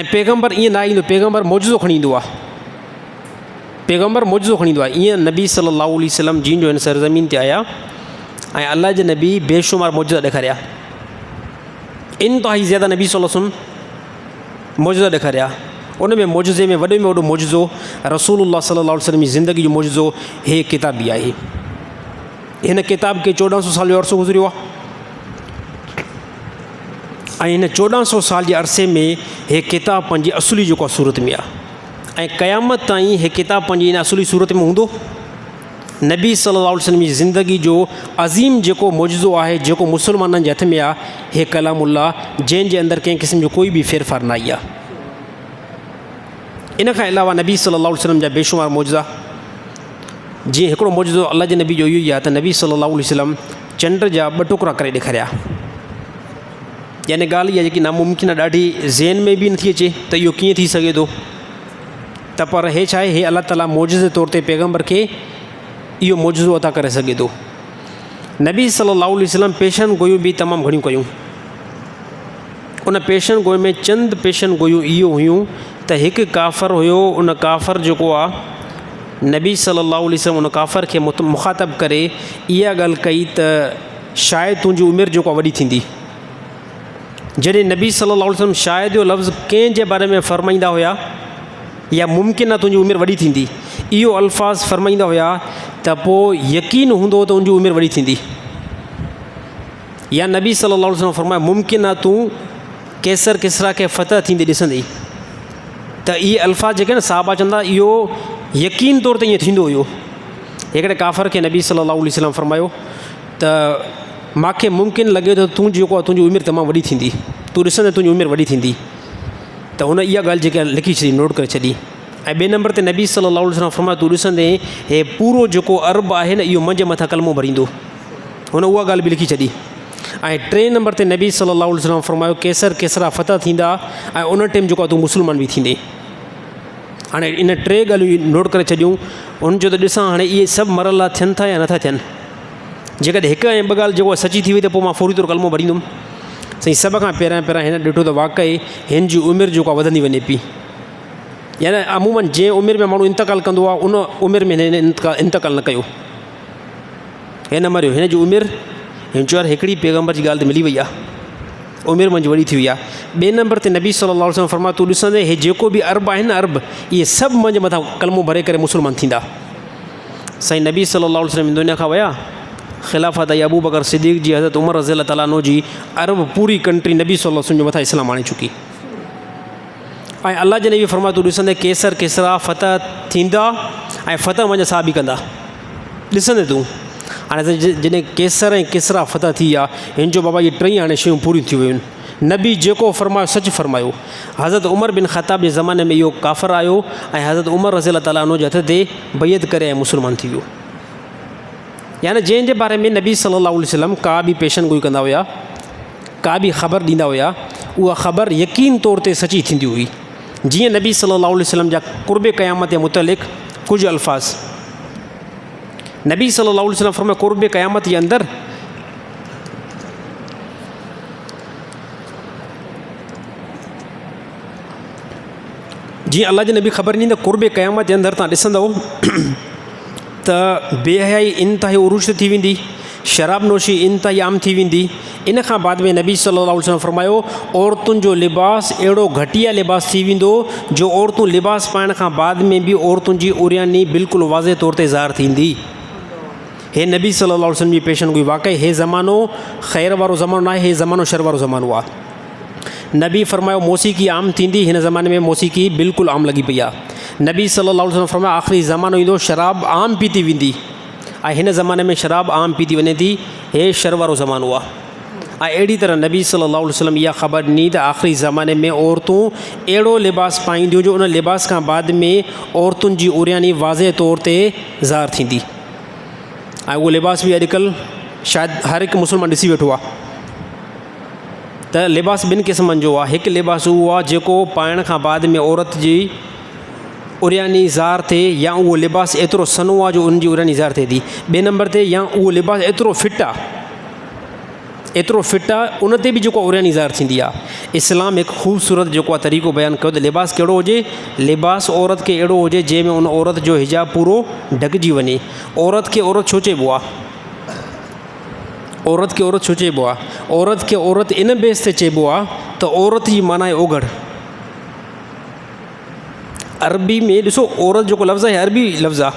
۽ پيغمبر ائين نه ايندو پيغمبر معجزو کڻي ايندو آهي پيغمبر معجزو کڻي ايندو آهي ائين نبي صلي الله عليه وسلم جن جو هن سرزمين تي آيا ۽ الله جي نبي بيشمار معجزا ڏيکاريا انتهائي زياده نبي صلي الله عليه وسلم معجزا ڏيکاريا ان ۾ معجزي ۾ وڏي ۾ وڏو معجزو رسول الله صلي الله عليه وسلم جي زندگي جو معجزو هي ڪتاب به آهي هن ڪتاب کي چوڏهن سو سال جو عرصو گذريو آهي ۽ هن چوڏهن سو سال جي عرصي ۾ هي ڪتاب پنهنجي اصلي جيڪو صورت ۾ آهي ۽ قيامت تائين هي ڪتاب پنهنجي ان اصلي صورت ۾ هوندو. نبي صلي الله عليه وسلم جي زندگي جو عظيم جيڪو معجزو آهي جيڪو مسلمانن جي هٿ ۾ آهي هي ڪلام الله جنهن جي اندر ڪنهن قسم جو ڪوئي به ڦيرڦار نه آئي آهي. ان کان علاوه نبي صلي الله عليه وسلم جا بيشمار معجزا جيئن هڪڙو معجزو الله جي نبي جو اهو ئي آهي ته نبي صلي الله عليه وسلم چنڊ جا ٻه ٽڪرا ڪري ڏيکاريا. يعني ڳالهه اها جيڪي ناممڪن آهي ڏاڍي ذهن ۾ به نٿي اچي ته اهو ڪيئن ٿي سگهي ٿو ته پر هي ڇا آهي هي الله تعاليٰ معجزي طور تي پيغمبر کي اهو معجزو عطا ڪري سگهي ٿو نبي صلي الله عليه وسلم پيشن گويون به تمام گهڻيون ڪيون ان پيشن گوئي ۾ چند پيشن گويون اهو هيون ته هڪ ڪافر هيو ان ڪافر جيڪو آهي نبي صلي الله عليه وسلم ان ڪافر کي مخاطب ڪري اها ڳالهه ڪئي ته شايد تنهنجي عمر جيڪو آهي وڏي ٿيندي. جڏهن نبي صلي الله عليه وسلم شايد جو لفظ ڪنهن جي باري ۾ فرمائيندا هيا يا ممڪن آهي تنهنجي عمر وڏي ٿيندي اهو الفاظ فرمائيندا هيا ته پوء يقين هوندو هو ته ان جي عمر وڏي ٿيندي يا نبي صلي الله عليه وسلم فرمايو ممڪن آهي تون قيصر ڪسريٰ کي فتح ٿيندي ڏسندي ته اهي الفاظ جيڪي آهن صحابه چوندا اهو يقين طور تي ائين ٿيندو هيو هڪڙي ڪافر کي نبي صلي الله عليه وسلم فرمايو ته مان کي ممڪن لڳي ٿو تون جيڪو آهي تنهنجي عمر تمام وڏي ٿيندي تون ڏسندين تنهنجي عمر وڏي ٿيندي ته هن اها ڳالهه جيڪا لکي ڇڏي نوٽ ڪري ڇڏي ۽ ٻئي نمبر تي نبي صلي الله عليه وسلم فرمايو تون ڏسندين هي پورو جيڪو عرب آهي نه اهو منهنجي مٿان ڪلمو ڀريندو هن اها ڳالهه به لکي ڇڏي ۽ ٽئين نمبر تي نبي صلي الله عليه وسلم فرمايو قيصر ڪسريٰ فتح ٿيندا ۽ ان ٽيم جيڪو آهي تون مسلمان به ٿيندين هاڻي ان ٽي ڳالهيون نوٽ ڪري ڇڏيون هن چيو ته ڏسان هاڻي اهي سڀ مرحلا ٿين ٿا يا نٿا ٿين جيڪڏهن هڪ ۽ ٻه ڳالهه جيڪو سچي ٿي وئي ته پوء مان فوري طور ڪلمو ڀريندم سائين سڀ کان پهريان پهريان هن ڏٺو ته واقعي هن جي عمر جيڪو آهي وڌندي وڃي پئي يعني عموماً جنهن عمر ۾ ماڻهو انتقال ڪندو آهي ان عمر ۾ هن انتقال نه ڪيو هي نه مريو هن جي عمر هن چيو يار هڪڙي پيغمبر جي ڳالهه ته ملي وئي آهي عمر منهنجي وڏي ٿي وئي آهي ٻئي نمبر تي نبي صلي الله عليه وسلم فرمايو تون ڏسندين هي جيڪو به عرب آهن نه عرب اهي سڀ منهنجي مٿان ڪلمو ڀري ڪري مسلمان ٿيندا سائين نبي صلي الله عليه وسلم دنيا کان ويا. خلافت آئي ابوبڪر صديق جي، حضرت عمر رضي الله تعالٰي عنه جي، عرب پوري ڪنٽري نبي صلي الله عليه وسلم جي مٿان اسلام آڻي چڪي. ۽ الله جي نبي فرمايو تون ڏسندين قيصر ڪسريٰ فتح ٿيندا ۽ فتح منجهه صحابي ڪندا ڏسندين تون. هاڻي جڏهن قيصر ۽ ڪسريٰ فتح ٿي ويا هن جو بابا اهي ٽئي هاڻي شيون پوريون ٿي ويون. نبي جيڪو فرمايو سچ فرمايو. حضرت عمر بن خطاب جي زماني ۾ اهو ڪافر آيو ۽ حضرت عمر رضي الله تعالٰي عنه جي هٿ تي بيعت ڪري ۽ مسلمان ٿي ويو. يعني جنهن جي باري ۾ نبي صلي الله عليه وسلم ڪا به پيشن گوئي ڪندا هيا، ڪا به خبر ڏيندا هيا، اها خبر يقين طور تي سچي ٿيندي هئي. جيئن نبي صلي الله عليه وسلم جا قرب قيامت جي متعلق ڪجهه الفاظ نبي صلي الله عليه وسلم فرمايو قرب قيامت جي اندر جيئن الله جي نبي خبر ڏني ته قرب قيامت جي اندر تان ڏسندؤ ته بي حيائي انتهائي عروج تي ٿي ويندي، شراب نوشي انتهائي عام ٿي ويندي. ان کان بعد ۾ نبي صلي الله عليه وسلم فرمايو عورتن جو لباس اهڙو گهٽيا لباس ٿي ويندو جو عورتون لباس پائڻ کان بعد ۾ به عورتن جي عرياني بلڪل واضح طور تي ظاهر ٿيندي. هي نبي صلي الله عليه وسلم جي پيشن گوئي واقعي هي زمانو خير وارو زمانو ناهي هي زمانو شر وارو زمانو آ. نبي فرمايو موسيقي عام ٿيندي هن زماني ۾ موسيقي بلڪل عام لڳي پئي آ. نبي صلي الله عليه وسلم فرمايو آخري زمانو ايندو شراب عام پيتي ويندي ۽ هن زماني ۾ شراب عام پيتي وڃي ٿي هي شر وارو زمانو آ. ۽ اهڙي طرح نبي صلي الله عليه وسلم اها خبر ڏني ته آخري زماني ۾ عورتون اهڙو لباس پائينديون جو ان لباس کان بعد ۾ عورتن جي عرياني واضح طور تي ظاهر ٿيندي. ۽ اهو لباس به اڄڪلهه شايد هر هڪ مسلمان ڏسي ويٺو آهي ته لباس ٻن قسمن جو آهي هڪ لباس اهو آهي جيڪو پائڻ کان بعد ۾ عورت جي عرياني ظاهر ٿئي يا اهو لباس ايترو سنهو آهي جو ان جي عرياني ظاهر ٿئي ٿي ٻئي نمبر تي يا اهو لباس ايترو فٽ آهي ايترو فٽ آ ان تي به جيڪو عرياني ظاهر ٿيندي آ. اسلام هڪ خوبصورت جيڪو آ طريقو بيان ڪيو ته لباس ڪهڙو هجي، لباس عورت کي اهڙو هجي جنهن ۾ ان عورت جو حجاب پورو ڍڪجي وڃي. عورت کي عورت ڇو چئبو آ؟ عورت کي عورت ڇو چئبو آ؟ عورت کي عورت ان بيس تي چئبو آ ته عورت جي معنيٰ آهي اوگهڙ. عربي ۾ ڏسو عورت جيڪو لفظ آهي عربي لفظ آ.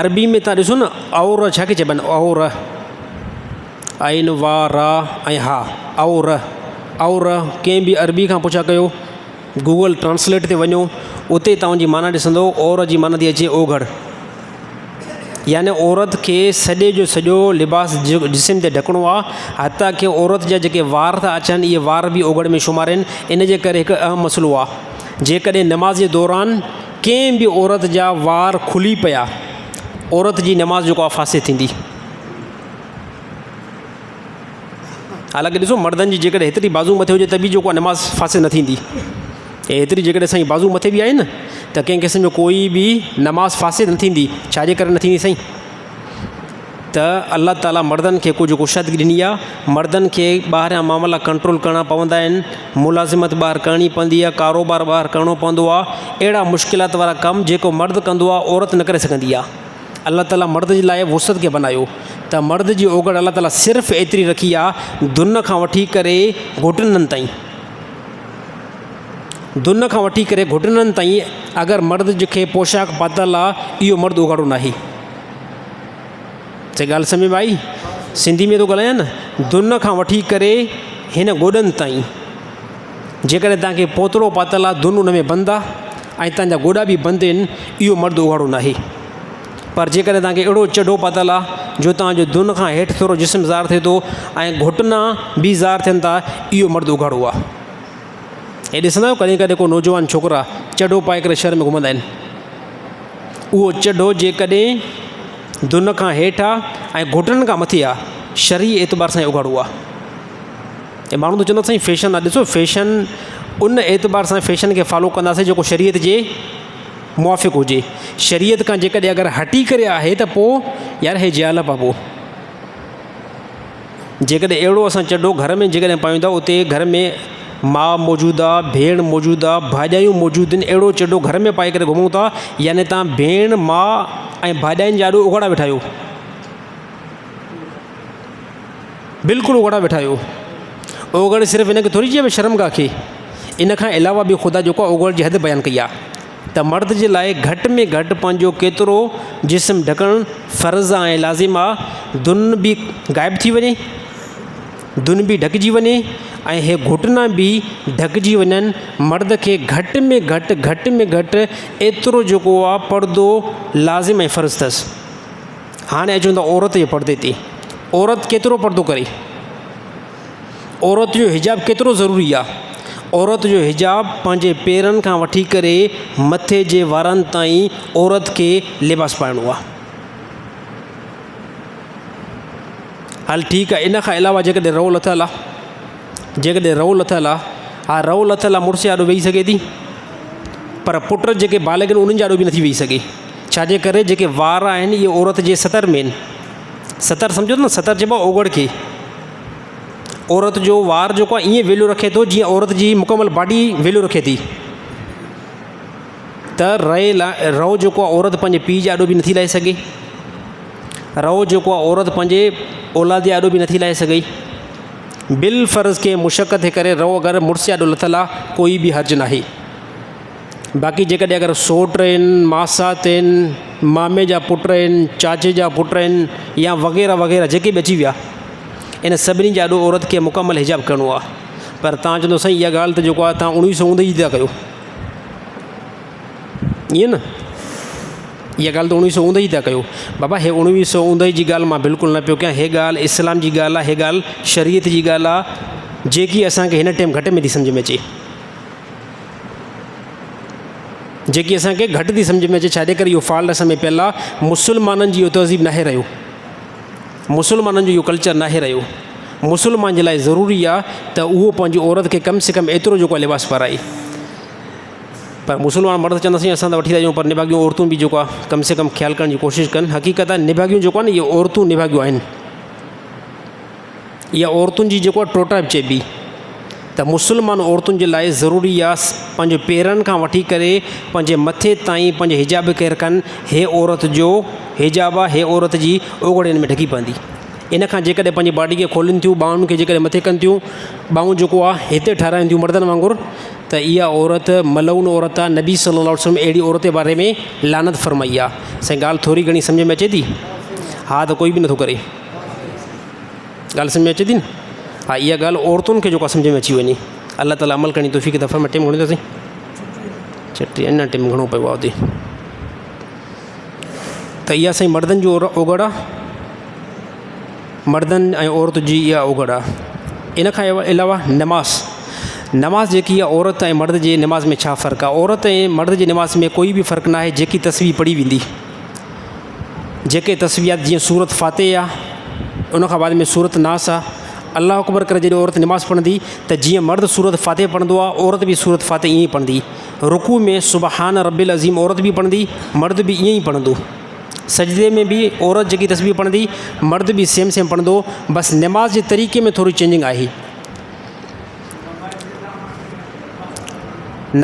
عربي ۾ تان ڏسو نه اور ڇا کي چئبا آهن اور عين وا را ۽ ها اور اور ڪنهن به عربي کان پڇا ڪيو گوگل ٽرانسليٽ تي وڃو اتي توهان جي معنيٰ ڏسندو اور جي معنيٰ ٿي اچي اوگهڙ يعني عورت کي سڄي جو سڄو لباس جسم تي ڍڪڻو آهي حتيٰ ڪي عورت جا جيڪي وار ٿا اچن اهي وار به اوگهڙ ۾ شمار آهن ان جي ڪري هڪ اهم مسئلو آهي جيڪڏهن نماز جي دوران ڪنهن به عورت جا وار کلي پيا عورت جي نماز جيڪو آهي فاسد ٿيندي. حالانڪه ڏسو مردن جي جيڪڏهن هيتري بازو مٿي هجي ته به جيڪو آهي نماز فاسد نه ٿيندي ۽ هيتري جيڪڏهن اسان جي بازو مٿي به آهي نه ته ڪنهن قسم جو ڪوئي به نماز فاسد نه ٿيندي ڇا جي ڪري نه ٿيندي سائين ته الله تعاليٰ مردن کي ڪجهه ڪشادگي ڏني آهي، مردن کي ٻاهريان معاملا ڪنٽرول ڪرڻا پوندا آهن، ملازمت ٻاهر ڪرڻي پوندي آهي، ڪاروبار ٻاهر ڪرڻو پوندو آهي، اهڙا مشڪلات وارا ڪم جيڪو مرد ڪندو آهي عورت نه ڪري سگهندي آهي. الله تعاليٰ مرد جي لاء وسعت کي بنايو ته مرد جي اوگهڙ الله تعاليٰ صرف ايتري رکي آهي دن کان وٺي ڪري گهٽنن تائين دن کان وٺي ڪري گهٽنن تائين اگر مرد کي پوشاڪ پاتل آهي اهو مرد اگهاڙو ناهي. چي ڳالهه سمجهه ۾ آئي؟ سنڌي ۾ ٿو ڳالهايان نه، دن کان وٺي ڪري هن گوڏن تائين جيڪڏهن توهان کي پوتڙو پاتل آهي دن ان ۾ بند آهي ۽ توهان جا گوڏا به بند آهن اهو مرد اگهاڙو ناهي پر جيڪڏهن توهان کي اهڙو چڍو پاتل آهي جو توهان جو دن کان هيٺ ٿورو جسم ظاهر ٿئي ٿو ۽ گهٽنا به ظاهر ٿين ٿا اهو مرد اگهاڙو آهي. هي ڏسندا آهيو ڪڏهن ڪڏهن ڪو نوجوان ڇوڪرا چڍو پائي ڪري شهر ۾ گهمندا آهن. اهو چڍو جيڪڏهن دن کان هيٺ آ ۽ گهٽنن کان مٿي آ شرعي اعتبار سان اگهاڙو آ. ۽ ماڻهو ته چوندو سائين فيشن آ ڏسو فيشن ان اعتبار سان فيشن کي فالو ڪنداسين جيڪو شريعت جي موافق هجي. شريعت کان جيڪڏهن اگر هٽي ڪري آهي ته پوء يار هي جهالت آ پوء. جيڪڏهن اهڙو اسان چڍو گهر ۾ جيڪڏهن پايون ٿا اتي گهر ۾ ماء موجود آ ڀيڻ موجود آ ڀاڄايون موجود آهن اهڙو چڍو گهر ۾ پائي ڪري گهمون ٿا يعني تان ڀيڻ ماء ۽ ڀاڄاين جي آڏو اگهاڙا ويٺا آهيو بلڪل اگهاڙا ويٺا آهيو اوگهڙ صرف ان کي ٿوري چئبو شرمگاهه کي ان کان علاوه به خدا جيڪو آهي اوگهڙ جي حد بيان ڪئي آهي. ته مرد جي لاء گهٽ ۾ گهٽ پنهنجو ڪيترو جسم ڍڪڻ فرض آ ۽ لازم آ، دن به غائب ٿي وڃي، دن به ڍڪجي وڃي ۽ هي گهٽنا به ڍڪجي وڃن، مرد کي گهٽ ۾ گهٽ گهٽ ۾ گهٽ ايترو جيڪو آ پردو لازم ۽ فرض اٿس. هاڻي اچون ٿا عورت جي پردي تي، عورت ڪيترو پردو ڪري؟ عورت جو حجاب ڪيترو ضروري آ؟ عورت جو حجاب پنهنجي پيرن کان وٺي ڪري مٿي جي وارن تائين عورت کي لباس پائڻو آ. هل ٺيڪ آ ان کان علاوه جيڪڏهن رئو لٿل آ جيڪڏهن رئو لٿل آ ها رئو لٿل آ مڙس جي آڏو ويهي سگهي ٿي پر پٽ جيڪي بالغ آهن انهن جي آڏو به نٿي ويهي سگهي ڇاجي ڪري جيڪي وار آهن اهي عورت جي ستر ۾ آهن ستر سمجهو ٿا نه ستر چئبو آهي اوگهڙ کي عورت جو وار جيڪو آهي ائين ويليو رکي ٿو جيئن عورت جي مڪمل باڊي ويليو رکي ٿي ته رئي لاء رئو جيڪو آهي عورت پنهنجي پيء جي آڏو به نٿي لاهي سگهي رئو جيڪو آهي عورت پنهنجي اولاد جي آڏو به نٿي لاهي سگهي بالفرض ڪنهن مشقت جي ڪري رئو اگر مڙس جي آڏو لٿل آهي ڪوئي به حرج ناهي باقي جيڪڏهن اگر سوٽ آهن ماسات آهن مامي جا پٽ آهن چاچي جا پٽ آهن يا وغيره وغيره جيڪي به اچي ويا ان سڀني جي آڏو عورت کي مڪمل حجاب ڪرڻو آهي پر تان چوندو سائين اها ڳالهه ته جيڪو آهي تان اڻويهه سو اوندهه جي ٿا ڪيو ائين نه اها ڳالهه ته اڻويهه سو اوندهه جي ٿا ڪيو بابا هي اڻويهه سو اوندهه جي ڳالهه مان بلڪل نه پيو ڪيان هي ڳالهه اسلام جي ڳالهه آهي هي ڳالهه شريعت جي ڳالهه آهي جيڪي اسانکي هن ٽائيم گهٽ ۾ ٿي سمجهه ۾ اچي جيڪي اسان کي گهٽ ٿي سمجهه ۾ اچي ڇاجي ڪري اهو فالٽ اسان ۾ پيل آهي مسلمانن جي اهو تهذيب ناهي رهيو مسلمانن جو اهو ڪلچر ناهي رهيو مسلمان جي لاء ضروري آهي ته اهو پنهنجي عورت کي ڪم سي ڪم ايترو جيڪو آهي لباس پارائي پر مسلمان مرد چوندا سائين اسان ته وٺي ٿا ڏيون پر نڀاڳيون عورتون به جيڪو آهي ڪم سي ڪم خيال ڪرڻ جي ڪوشش ڪن حقيقت آهي نڀاڳيون جيڪو آهي نه اهي عورتون نڀاڳيون آهن اها عورتن جي جيڪو آهي ٽوٽائپ چئبي ته مسلمان عورتن جي لاء ضروري آ پنهنجي پيرن کان وٺي ڪري پنهنجي مٿي تائين پنهنجي حجاب کي رکن هي عورت جو حجاب آ هي عورت جي اوگهڙ ان ۾ ڍڪي پوندي ان کان جيڪڏهن پنهنجي باڊي کي کولين ٿيون ٻانهن کي جيڪڏهن مٿي ڪن ٿيون ٻانهون جيڪو آ هتي ٺهرائين ٿيون مردن وانگر ته اها عورت ملعون عورت آ نبي صلي الله عليه وسلم اهڙي عورت جي باري ۾ لعنت فرمائي آ سائين ڳالهه ٿوري گهڻي سمجهه ۾ اچي ٿي ها ته ڪوئي به نٿو ڪري ڳالهه سمجهه ۾ اچي ٿي نه ها اها ڳالهه عورتن کي جيڪو سمجهه ۾ اچي وڃي الله تعالي عمل ڪرڻ جي توفيق عطا فرمائي ٽيم گهڻو ٿيو سائين ڇٽيهه اڃا ٽيم گهڻو پيو آهي اتي ته اها سائين مردن جو اوگهڙ آهي مردن ۽ عورت جي اها اوگهڙ آهي ان کان علاوه نماز نماز جيڪي آهي عورت ۽ مرد جي نماز ۾ ڇا فرق آهي عورت ۽ مرد جي نماز ۾ ڪوئي به فرق ناهي جيڪي تسبيح پڙهي ويندي جيڪي تسبيحات جيئن سورت فاتح آ ان کان بعد ۾ سورت ناس آ الله اڪبر ڪري جڏهن عورت نماز پڙهندي ته جيئن مرد سورت فاتح پڙهندو آ عورت به سورت فاتح ائين ئي پڙهندي رڪوع ۾ سبحان رب العظيم عورت به پڙهندي مرد به ائين ئي پڙهندو سجدي ۾ به عورت جيڪي تسبيح پڙهندي مرد به سيم سيم پڙهندو بس نماز جي طريقي ۾ ٿوري چينجنگ آهي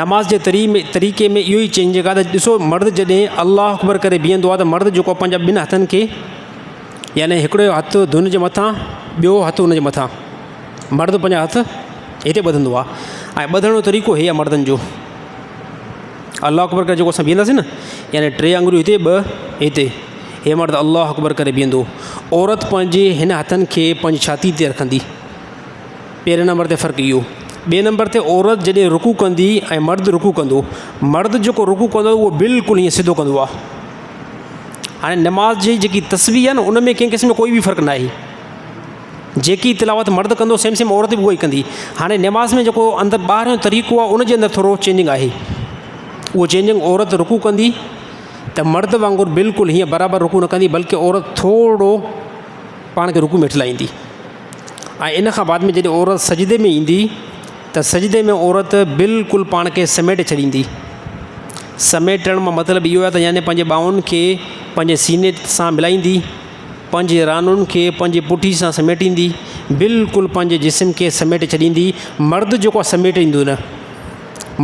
نماز جي طريقي ۾ اهو ئي چينجنگ آهي ته ڏسو مرد جڏهن الله اڪبر ڪري بيهندو آهي ته مرد جيڪو پنهنجا ٻن هٿن کي يعني هڪڙو هٿ ڌن جي مٿان ٻيو هٿ ان جي مٿان مرد پنهنجا هٿ هتي ٻڌندو آهي ۽ ٻڌڻ جو طريقو هي آهي مردن جو الله اڪبر ڪري جيڪو اسان بيهنداسين نه يعني ٽي آڱريون هتي ٻه هتي هي مرد الله اڪبر ڪري بيهندو عورت پنهنجي هن هٿن کي پنهنجي ڇاتي تي رکندي پهرين نمبر تي فرق اهو. ٻئي نمبر تي عورت جڏهن رڪوع ڪندي ۽ مرد رڪوع ڪندو مرد جيڪو رڪوع ڪندو اهو بلڪل ائين سڌو ڪندو آهي. هاڻي نماز جي جيڪي تسبيح آهي نه ان ۾ ڪنهن قسم جو ڪوئي به فرق ناهي. جيڪي تلاوت مرد ڪندو سيم سيم عورت به اها ئي ڪندي. هاڻي نماز ۾ جيڪو اندر ٻاهريون طريقو آهي ان جي اندر ٿورو چينجنگ آهي. اهو چينجنگ عورت رڪوع ڪندي ته مرد وانگر بلڪل هيئن برابر رڪوع نه ڪندي بلڪه عورت ٿورو پاڻ کي رڪوع ۾ هيٺ لاهيندي. ۽ ان کان بعد ۾ جڏهن عورت سجدي ۾ ايندي ته سجدي ۾ عورت بلڪل پاڻ کي سميٽي ڇڏيندي. سميٽڻ مان مطلب اهو آهي ته يعني پنهنجي ٻانهن کي پنهنجي سيني سان ملائيندي، پنهنجي رانن کي پنهنجي پٺي سان سميٽيندي، بلڪل پنهنجي جسم کي سميٽي ڇڏيندي. مرد جيڪو آهي سميٽيندو نه.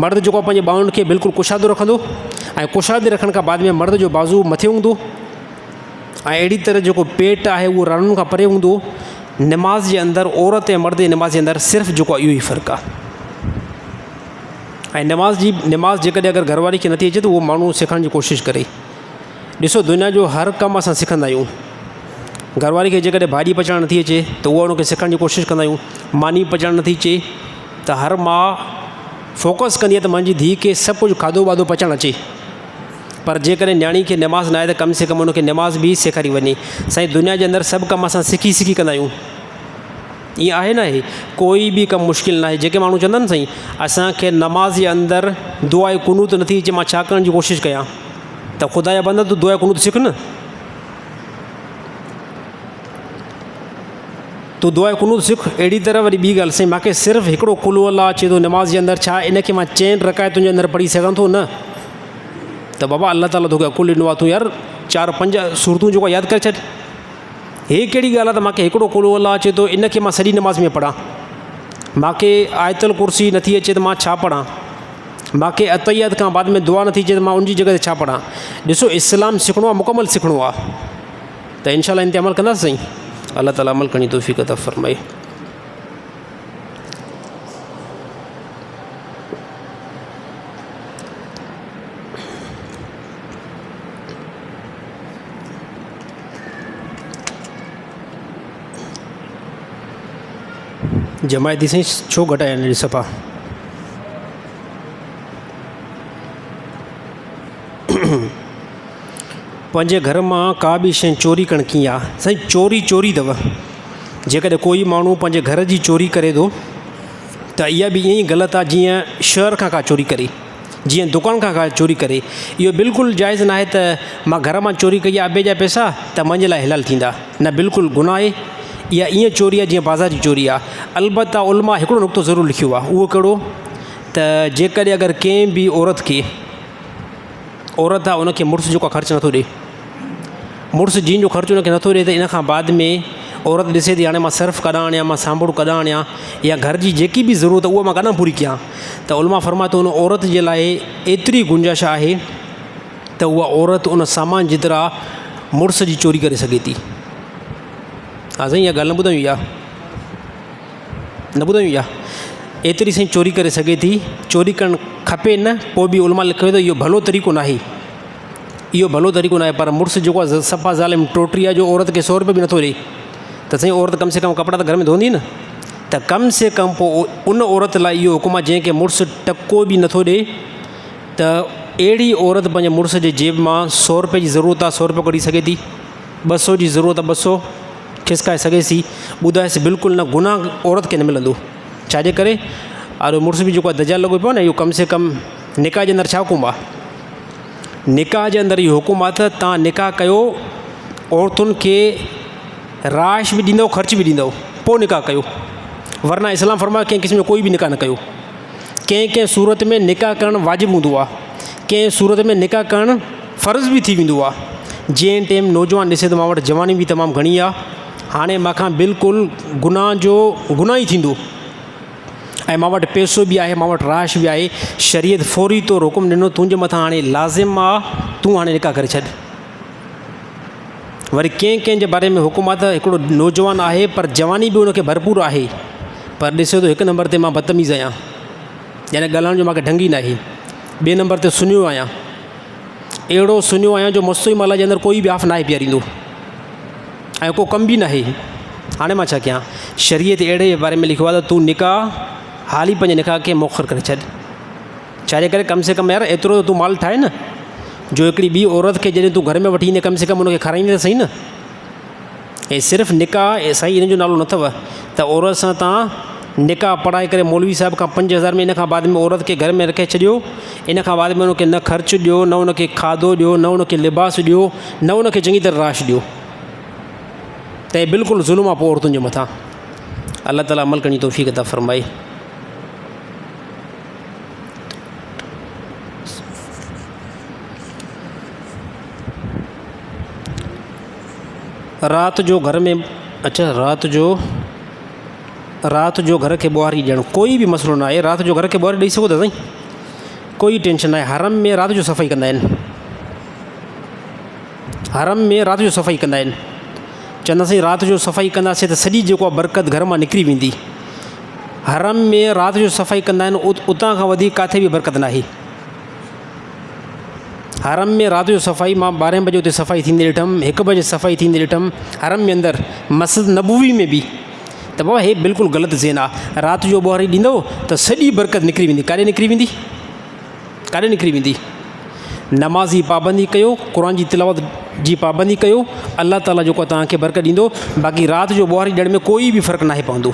مرد جيڪو آهي پنهنجي ٻانهن کي بلڪل ڪشادو رکندو ۽ ڪشادي رکڻ کان بعد ۾ مرد جو بازو مٿي هوندو. ۽ اهڙي طرح جيڪو پيٽ آهي اهو رانن کان پري هوندو. نماز جي اندر عورت ۽ مرد جي نماز جي اندر صرف جيڪو آهي اهو ئي فرق آهي. ۽ نماز جي نماز جيڪڏهن اگر گهر واري کي نٿي اچي ته اهو ماڻهو سکڻ جي ڪوشش ڪري. ڏسو دنيا جو هر ڪم اسان سکندا آهيون. گهر واري کي جيڪڏهن ڀاڄي پچائڻ نٿي اچي ته اها ان کي سکڻ جي ڪوشش ڪندا آهيون. ماني پچائڻ نٿي اچي ته هر ماء فوڪس ڪندي آهي ته منهنجي ڌيء کي سڀ ڪجهه کاڌو واڌو پچائڻ اچي. پر جيڪڏهن نياڻي کي نماز ناهي ته ڪم سي ڪم ان کي نماز به سيکاري وڃي. سائين دنيا جي اندر سڀ ڪم اسان سکي سکي ڪندا آهيون. ائين آهي ناهي؟ ڪوئي به ڪم مشڪل ناهي. جيڪي ماڻهو چوندا آهن سائين اسان کي نماز جي اندر دعاء قنوت نٿي اچي مان ڇا ڪرڻ جي ڪوشش ڪيان ته خدا جا بندا تون دعاء قنوت سک نه. تون دعاء قنوت سک. اهڙي طرح وري ٻي ڳالهه سائين مانکي صرف هڪڙو قل هو الله اچي ٿو نماز جي اندر ڇا ان کي مان چئن رڪعتن جي اندر پڙهي سگهان ٿو نه ته بابا الله تعالي توکي عقل ڏنو آهي تون يار چار پنج سورتون جيڪو ياد ڪري ڇڏ. هي ڪهڙي ڳالهه آهي ته مانکي هڪڙو قل هو الله اچي ٿو ان کي مان سڄي نماز ۾ پڙهان. مانکي آيت الڪرسي نٿي اچي ته مان ڇا پڙهان. مانکي التحيات کان بعد ۾ دعا نٿي اچي ته مان ان جي جڳهه تي ڇا پڙهان. ڏسو اسلام سکڻو آهي مڪمل سکڻو آهي ته انشاء الله ان تي عمل ڪنداسين سائين. الله تعالي عمل ڪرڻ جي توفيق عطا فرمائي. جماعتي سائين ڇو گهٽايا آهن صفا. پنهنجي گهر مان ڪا به شيء چوري ڪرڻ ڪيئن آ؟ سائين چوري چوري اٿو جيڪڏهن ڪوئي ماڻهو پنهنجي گهر جي چوري ڪري ٿو ته اها به ائين ئي غلط آ جيئن شهر کان ڪا چوري ڪري. جيئن دڪان کان ڪا چوري ڪري اهو بلڪل جائز ناهي ته مان گهر مان چوري ڪئي آهي ابي جا پئسا ته منهنجي لاء حلال ٿيندا نه بلڪل گناهه آهي اها ائين چوري آهي جيئن بازار جي چوري آهي البته علماء هڪڙو نقطو ضرور لکيو آهي اهو ڪهڙو ته جيڪڏهن اگر ڪنهن به عورت کي عورت آهي ان کي مڙس جيڪو آهي خرچ نٿو ڏئي مڙس جنهن جو خرچ ان کي نٿو ڏئي ته ان کان بعد ۾ عورت ڏسي ٿي هاڻي مان صرف ڪڏهن آڻيان مان صابڻ ڪڏهن آڻيان يا گهر جي جيڪي به ضرورت اها مان ڪڏهن پوري ڪيان ته علماء فرمائي ٿو ان عورت جي لاء ايتري گنجائش آهي ته اها عورت ان سامان جيترا مڙس جي چوري ڪري سگهي ٿي. ها سائين اها ڳالهه نه ٻڌايون يا نه ٻڌايون يا ايتري سائين چوري ڪري سگهي ٿي چوري ڪرڻ کپي نه پوء به علماء لکيو ته اهو ڀلو طريقو ناهي. اهو ڀلو طريقو ناهي پر مڙس جيڪو آهي صفا ظالم ٽوٽري آهي جو عورت کي سو روپيا به نٿو ڏئي ته سائين عورت ڪم سي ڪم ڪپڙا ته گهر ۾ ڌوئندي نه ته ڪم سي ڪم پوء ان عورت لاء اهو حڪم آهي جنهن کي مڙس ٽڪو به نٿو ڏئي ته اهڙي عورت پنهنجي مڙس جي جيب مان سو روپئي جي ضرورت آهي سو روپيو ڪڍي سگهي ٿي 200 جي ضرورت آهي 200 کسڪائي سگهي ٿي ٻڌائيس بلڪل نه گناهه عورت کي نه ملندو ڇاجي ڪري اري مڙس به جيڪو آهي دجال لڳو پيو آهي نه اهو ڪم سي ڪم نڪاح جي اندر ڇا حڪم آهي نڪاح جي اندر اهو حڪم آهي ته توهان نڪاح ڪيو عورتن کي رهائش به ڏيندؤ خرچ به ڏيندؤ پوء نڪاح ڪيو ورنه اسلام فرمايو ڪنهن قسم جو ڪوئي به نڪاح نه ڪيو ڪنهن ڪنهن صورت ۾ نڪاح ڪرڻ واجب هوندو آهي ڪنهن صورت ۾ نڪاح ڪرڻ فرض به ٿي ويندو آهي جنهن ٽائيم نوجوان ڏسي ته مان وٽ جواني به تمام گهڻي آهي هاڻي مان کان بلڪل گناهه جو گناهه ئي ٿيندو ۽ مان وٽ پئسو به آهي مان وٽ رهائش به آهي شريعت فوري طور حڪم ڏنو تنهنجي مٿان هاڻي لازم آ تون هاڻي نڪاح ڪري ڇڏ وري ڪنهن ڪنهن جي باري ۾ حڪم آ ته هڪڙو نوجوان آهي پر جواني به ان کي ڀرپور آهي پر ڏسي ٿو هڪ نمبر تي مان بدتميز آهيان يعني ڳالهائڻ جو مانکي ڍنگ ئي ناهي ٻئي نمبر تي سنيو آهيان اهڙو سنيو آهيان جو مستوئي مالا جي اندر ڪوئي به آف ناهي پياريندو ۽ ڪو ڪم به ناهي هاڻي مان ڇا ڪيان شريعت اهڙي باري ۾ لکيو آهي ته تون نڪاح حالي پنهنجي نڪاح کي موخر ڪري ڇڏ ڇاجي ڪري ڪم سي ڪم يار ايترو ته تون مال ٺاهي نه جو هڪڙي ٻي عورت کي جڏهن تون گهر ۾ وٺي ايندين ڪم سي ڪم ان کي کارائيندين ته سهي نه ۽ صرف نڪاح سائين ان جو نالو نه اٿو ته عورت سان تان نڪاح پڙهائي ڪري مولوي صاحب کان 5000 ۾ ان کان بعد ۾ عورت کي گهر ۾ رکي ڇڏيو ان کان بعد ۾ ان کي نه خرچ ڏيو نه ان کي کاڌو ڏيو نه ان کي لباس ڏيو نه ان کي چڱي طرح راش ڏيو ته بلڪل ظلم آ پوء عورتن جي مٿان الله تعالي عمل ڪرڻ جي توفيق عطا فرمائي. رات جو گهر ۾ اڇا رات جو رات جو گهر کي ٻوهاري ڏيڻ ڪوئي به مسئلو نه آهي رات جو گهر کي ٻوهاري ڏئي سگهو ٿا سائين ڪوئي ٽينشن نه آهي حرم ۾ رات جو صفائي ڪندا آهن حرم ۾ رات جو صفائي ڪندا آهن چوندا سائين رات جو صفائي ڪنداسين ته سڄي جيڪو آهي برڪت گهر مان نڪري ويندي. حرم ۾ رات جو صفائي ڪندا آهن اتان کان وڌيڪ ڪاٿي به برڪت ناهي. حرم ۾ رات جو صفائي مان ٻارهين بجي اتي صفائي ٿيندي ڏٺم، هڪ بجي صفائي ٿيندي ڏٺم حرم ۾ اندر مسجد نبوي ۾ به ته بابا هي بلڪل غلط ذهن آ رات جو ٻهاري ڏيندو ته سڄي برڪت نڪري ويندي ڪاڏي نڪري ويندي ڪاڏي نڪري ويندي نماز جي پابندي ڪيو قرآن جي تلاوت جي پابندي ڪيو الله تعالي جيڪو توهان کي برڪت ڏيندو باقي رات جو ٻهاري ڏيڻ ۾ ڪوئي به فرق ناهي پوندو.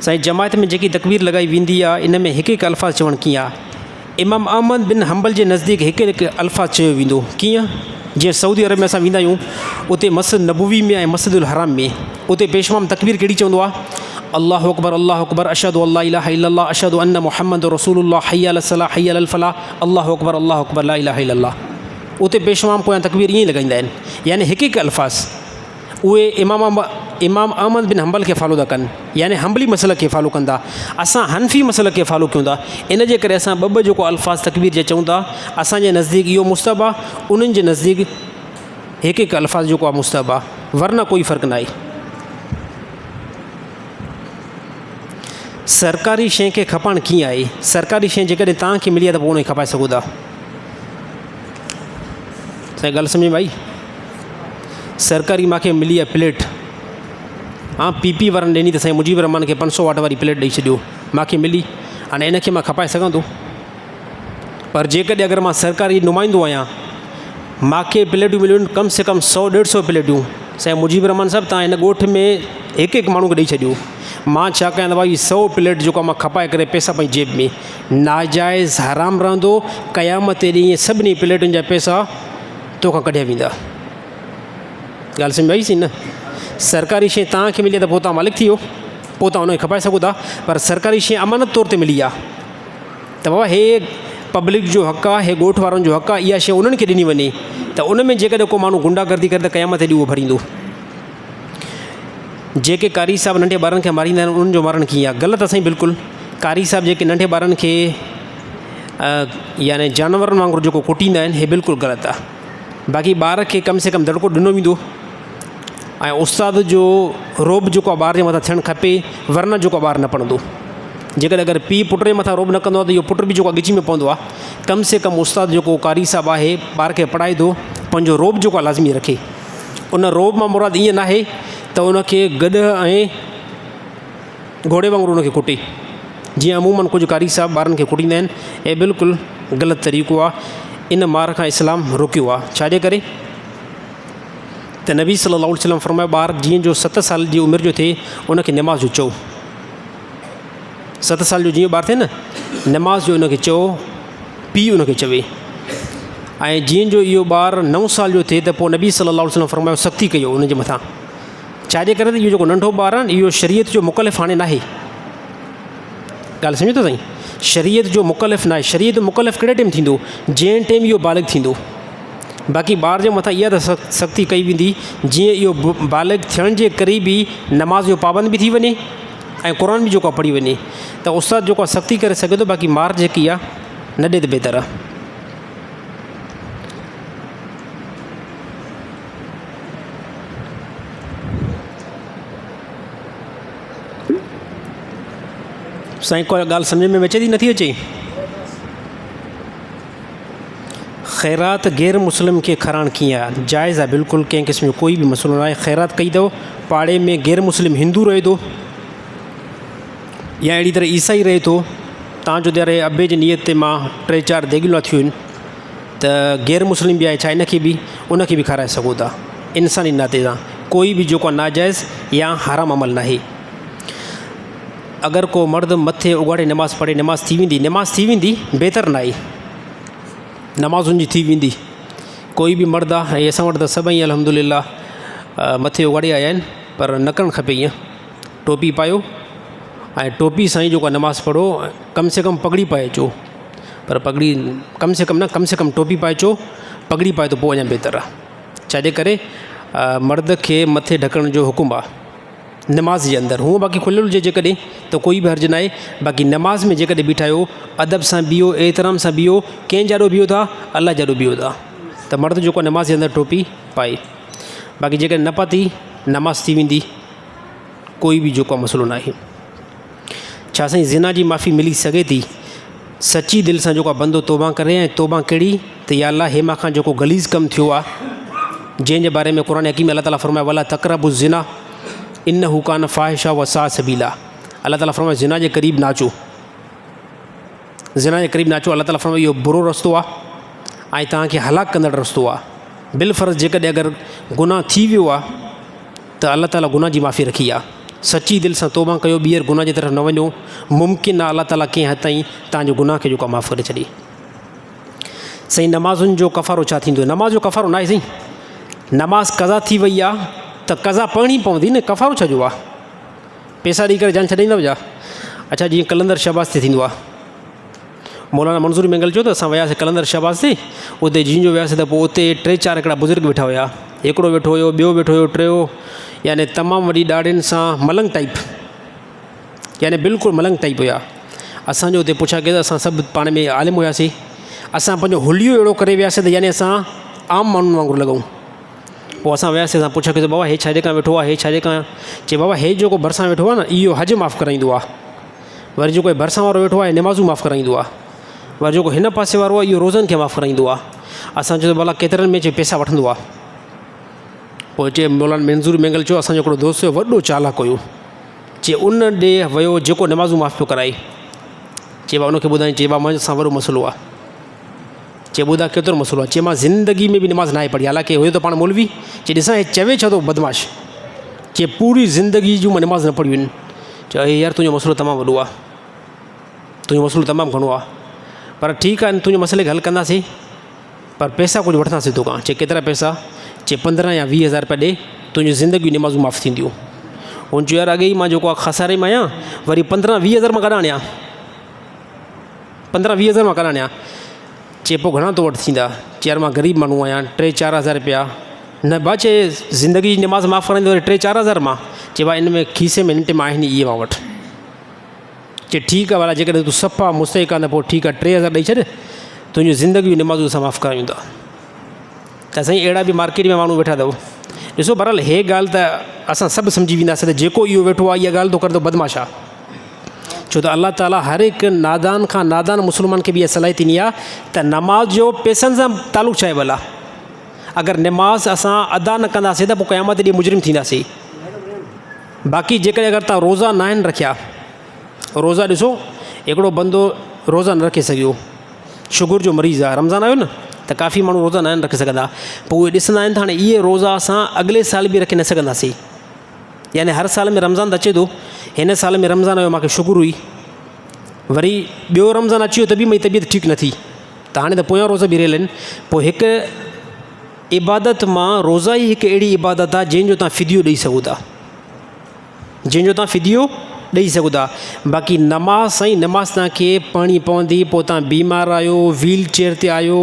سائين جماعت ۾ جيڪي تڪبير لڳائي ويندي آ ان ۾ هڪ هڪ الفاظ چوڻ ڪيئن آ؟ امام احمد بن حنبل جي نزديڪ هڪ هڪ الفاظ چيو ويندو ڪيئن؟ جيئن سعودي عرب ۾ اسان ويندا آهيون اتي مسجد نبوي ۾ ۽ مسجد الحرام ۾ اتي پيش امام تڪبير ڪهڙي چوندو آ؟ الله اڪبر الله اڪبر اشهد ان لا اله الا الله اشهد ان محمد رسول الله حي علي الصلاة حي علي الفلاح الله اڪبر الله اڪبر لا اله الا الله اتي پيش امام پويان تڪبير ائين ئي لڳائيندا آهن يعني هڪ هڪ الفاظ اهي امام امام احمد بن حنبل کي فالو ٿا ڪن يعني حنبلي مسلڪ کي فالو ڪن ٿا اسان حنفي مسلڪ کي فالو ڪيون ٿا ان جي ڪري اسان ٻه ٻه جيڪو الفاظ تڪبير جا چئون ٿا اسان جي نزديڪ اهو مستحب آهي انهن جي نزديڪ هڪ هڪ الفاظ جيڪو آهي مستحب آهي ورنه ڪوئي فرق ناهي. سرڪاري شيء کي کپائڻ ڪيئن آهي؟ سرڪاري شيء جيڪڏهن توهان کي ملي آهي ته پوء ان کي کپائي سگهو ٿا. سائين ڳالهه سمجهه ۾ آئي؟ سرڪاري مانکي ملي آهي پليٽ ها پي پي وارن ڏني ته سائين مجيب الرحمان کي 500 واٽ واري پليٽ ڏئي ڇڏيو مانکي ملي هاڻي ان کي مان کپائي سگهان ٿو پر جيڪڏهن اگر مان سرڪاري نمائندو آهيان مانکي پليٽون مليون ڪم سي ڪم سو ڏيڍ سو پليٽون سائين مجيب الرحمان صاحب تان هن ڳوٺ ۾ هڪ هڪ ماڻهو کي ڏئي ڇڏيو مان ڇا ڪيان ته ڀائي سو پليٽ جيڪو مان کپائي ڪري پئسا پنهنجي جيب ۾ ناجائز حرام رهندو قيامت ڏينهن سڀني پليٽن جا پئسا توکان ڪڍيا ويندا. ڳالهه سمجهه آئي سي نه؟ سرڪاري شيء توهان کي ملي ته پوء توهان مالڪ ٿي ويو پوء توهان ان کي کپائي سگهو ٿا پر سرڪاري شيء امانت طور تي ملي آ ته بابا هي پبلڪ جو حق آ هي ڳوٺ وارن جو حق آ اها شيء انهن کي ڏني وڃي ته ان ۾ جيڪڏهن ڪو ماڻهو غنڊا گردي ڪري ته قيامت ڏينهن اهو ڀريندو. جيڪي قاري صاحب ننڍي ٻارن کي ماريندا آهن انهن جو مارڻ ڪيئن آ غلط آ سائين بلڪل قاري صاحب جيڪي ننڍي ٻارن کي يعني جانورن وانگر جيڪو ڪٽيندا آهن هي بلڪل غلط آ باقي ٻار کي ڪم سي ڪم دڙڪو ڏنو ويندو ۽ استاد جو رعب جيڪو آ ٻار جي مٿان ٿيڻ کپي ورنه جيڪو ٻار نه پڙهندو جيڪڏهن اگر پيء پٽ جي مٿان رعب نه ڪندو آ ته اهو پٽ به جيڪو آ ڳچي ۾ پوندو آ ڪم سي ڪم استاد جيڪو قاري صاحب آهي ٻار کي پڙهائي ٿو پنهنجو رعب جيڪو آ لازمي رکي ان رعب مان مراد ائين ناهي ته ان کي گڏهه ۽ گهوڙي وانگر ان کي ڪٽي جيئن عموماً ڪجهه قاري صاحب ٻارن کي ڪٽيندا آهن اهي بلڪل غلط طريقو آهي ان مار کان اسلام روڪيو آهي ڇا جي ڪري ته نبي صلي الله عليه وسلم فرمايو ٻار جيئن جو ست سال جي عمر جو ٿئي ان کي نماز جو چئو ست سال جو جيئن ٻار ٿئي نه نماز جو ان کي چئو پيء ان کي چوي ۽ جيئن جو اهو ٻار نو سال جو ٿئي ته پوء نبي صلي الله عليه وسلم فرمايو سختي ڪيو ان جي مٿان ڇا جي ڪري ته اهو جيڪو ننڍو ٻار آهي نه اهو شريعت جو مڪلف هاڻي ناهي. ڳالهه سمجهو ٿا سائين شريعت جو مڪلف ناهي شريعت جو مڪلف ڪهڙي ٽيم ٿيندو جنهن ٽيم اهو بالغ ٿيندو باقي ٻار جي مٿان اها ته سختي ڪئي ويندي جيئن اهو بالغ ٿيڻ جي ڪري به نماز جو پابند به ٿي وڃي ۽ قرآن به جيڪو آهي پڙهي وڃي ته استاد جيڪو آهي سختي ڪري سگهي ٿو باقي مار جيڪي آهي نه ڏي ته بهتر آهي. سائين ڪا ڳالهه سمجهه ۾ اچي ٿي نٿي اچي؟ خيرات غير مسلم کي کارائڻ ڪيئن آهي؟ جائز آهي بلڪل ڪنهن قسم جو ڪوئي به مسئلو ناهي خيرات ڪئي اٿو پاڙي ۾ غير مسلم هندو رهي ٿو يا اهڙي طرح عيسائي رهي ٿو تان جو ڏياري ابي جي نيت تي مان ٽي چار ديڳيون لاٿيون آهن ته غير مسلم به آهي ڇا ان کي به ان کي به کارائي سگهو ٿا انساني ناتي سان ڪوئي به جيڪو آهي ناجائز يا حرام عمل ناهي اگر ڪو مرد مٿي اگهاڙي نماز پڙهي نماز ٿي ويندي نماز ٿي ويندي بهتر ناهي نماز ان جي ٿي ويندي ڪوئي به مرد آهي ۽ اسان وٽ ته سڀئي الحمد لله مٿي اگهاڙي آيا آهن پر نه ڪرڻ کپي ائين ٽوپي پايو ۽ ٽوپي سان ئي جيڪو آهي نماز پڙهو ڪم سي ڪم پڳڙي پائي اچو پر پڳڙي ڪم سي ڪم نه ڪم سي ڪم ٽوپي پائي اچو پڳڙي پائي ته پوء اڃا بهتر آهي ڇا جي ڪري مرد کي مٿي ڍڪڻ جو حڪم آهي نماز جي اندر هونء باقي کليل هجي جيڪڏهن ته ڪوئي به حرج ناهي باقي نماز ۾ جيڪڏهن بيٺا آهيو ادب سان بيهو احترام سان بيهو ڪنهن جي آڏو بيهو ٿا الله جي آڏو بيهو ٿا ته مرد جيڪو نماز جي اندر ٽوپي پائي باقي جيڪڏهن نه پاتي نماز ٿي ويندي. ڪوئي به جيڪو مسئلو ناهي. ڇا سائين زنا جي معافي ملي سگهي ٿي؟ سچي دل سان جيڪو بندو توبه ڪري ۽ توبه ڪهڙي ته يا الله هي مان کان جيڪو غليظ ڪم ٿيو آ جنهن جي باري ۾ قرآن حڪيم الله تعالٰي فرمايو ولا تقربوا الزنا انه ڪان فاحشه وساء سبيلا الله تعالٰي فرمايو زنا جي قريب نه اچو زنا جي قريب نه اچو الله تعالٰي فرمايو اهو برو رستو آ ۽ توهان کي هلاڪ ڪندڙ رستو آ بالفرض جيڪڏهن اگر گناهه ٿي ويو آ ته الله تعالي گناهه جي معافي رکي آ. سچي دل سان توبه ڪيو ٻيهر گناهه جي طرف نه وڃو ممڪن آ الله تعالي ڪنهن حد تائين توهان جو گناهه کي جيڪو آ معاف ڪري ڇڏي. سائين نمازن جو ڪفارو ڇا ٿيندو؟ نماز جو ڪفارو ناهي سائين نماز قضا ٿي وئي آ ته قضا پڙهڻي پوندي نه ڪفارو ڇا جو آ؟ پيسا ڏئي ڪري جان ڇڏائيندؤ ڇا؟ اڇا جيئن قلندر شهباز تي ٿيندو آ. مولانا منظور مينگل چيو ته اسان وياسين قلندر شهباز تي اتي جيئن جو وياسين ته پوء اتي ٽي چار هڪڙا بزرگ ويٺا هيا هڪڙو ويٺو هيو ٻيو ويٺو هيو ٽيو يعني تمام وڏي ڏاڙهين سان ملنگ ٽائپ يعني بلڪل ملنگ ٽائپ هيا اسانجو اتي پڇا ڪيو اسان سڀ پاڻ ۾ عالم هياسين اسان پنهنجو حليو اهڙو ڪري وياسين ته يعني اسان عام ماڻهن وانگر لڳون پوء اسان وياسين اسان پڇا ڪيوسين بابا هي ڇا جي ڪان ويٺو آهي هي ڇا جي ڪان چي بابا هي جيڪو ڀرسان ويٺو آهي نه اهو حج معاف ڪرائيندو آهي وري جيڪو هي ڀرسان وارو ويٺو آهي نمازون معاف ڪرائيندو آهي وري جيڪو هن پاسي وارو آهي اهو روزن کي معاف ڪرائيندو آهي اسان چيو ڀلا ڪيترن ۾ چي پئسا وٺندو آهي پوء چي مولانا منظور مينگل چيو اسانجو هڪڙو دوست هيو وڏو چالاڪ هيو چي ان ڏي ويو جيڪو نمازون معاف پيو ڪرائي چي ڀا ان کي ٻڌائين چي ڀا منهنجي سان وڏو مسئلو آهي چي ٻڌاء ڪيترو مسئلو آهي؟ چي مان زندگي ۾ به نماز ناهي پڙهي حالانڪه هيو ته پاڻ مولوي. چي ڏسان هي چوي ڇا ٿو بدمعاش. چي پوري زندگي جون مان نماز نه پڙهيون آهن. چيو اي يار تنهنجو مسئلو تمام وڏو آهي. تنهنجو مسئلو تمام گهڻو آهي. پر ٺيڪ آهي تنهنجي مسئلي کي حل ڪنداسين پر پئسا ڪجهه وٺنداسين توکان. چي ڪيترا پئسا؟ چي پندرهن يا ويهه هزار رپيا ڏي تنهنجي زندگي جون نمازون معاف ٿينديون. هن چيو يار اڳي ئي مان جيڪو آهي خساري ۾ آهيان وري پندرهن ويهه هزار مان ڪاڏان آڻيان. پندرهن ويهه هزار مان ڪاڏان آڻيان؟ چي پوء گهڻا تو وٽ ٿيندا؟ چي يار مان غريب ماڻهو آهيان ٽي چار هزار رپيا نه ڀاء چي زندگي جي نماز معاف ڪرائيندو وري ٽي چار هزار مان چي ڀاء ان ۾ کيسي ۾ هن ٽيم آهن ئي اهي مان وٽ چي ٺيڪ آهي ڀلا جيڪڏهن تون صفا مستحق آهين ته پوء ٺيڪ آهي 3000 ڏئي ڇڏ تنهنجون زندگي جون نمازون اسان معاف ڪرايون ٿا ته سائين اهڙا به مارڪيٽ ۾ ماڻهو ويٺا اٿو ڏسو بهرحال هي ڳالهه ته اسان سڀ سمجهي وينداسين ته جيڪو اهو ويٺو آهي اها ڳالهه ٿو ڪري ته بدمعاش آهي ڇو ته الله تعالي هر هڪ نادان کان نادان مسلمان کي به اها صلاحيت ڏني آهي ته نماز جو پئسن سان تعلق ڇا آهي ڀلا اگر نماز اسان ادا نه ڪنداسين ته پوء قيامت ڏينهن مجرم ٿينداسين باقي جيڪڏهن اگر تان روزا ناهن رکيا روزا ڏسو هڪڙو بندو روزا نه رکي سگهيو شگر جو مريض آهي رمضان آيو نه ته ڪافي ماڻهو روزا ناهن رکي سگهندا پوء اهي ڏسندا آهن ته هاڻي اهي روزا اسان اڳلي سال به رکي نه سگهنداسين يعني هر سال ۾ رمضان ته اچي ٿو هن سال ۾ رمضان آيو مانکي شگر هئي وري ٻيو رمضان اچي ويو ته به منهنجي طبيعت ٺيڪ نه ٿي ته هاڻي ته پويان روزا به رهيل آهن پوء هڪ عبادت مان روزا ئي هڪ اهڙي عبادت آهي جنهن جو تان فديو ڏئي سگهو ٿا جنهن جو تان فديو ڏئي سگهو ٿا باقي نماز سائين نماز تان کي پڙهڻي پوندي پوء تان بيمار آهيو ويل چيئر تي آهيو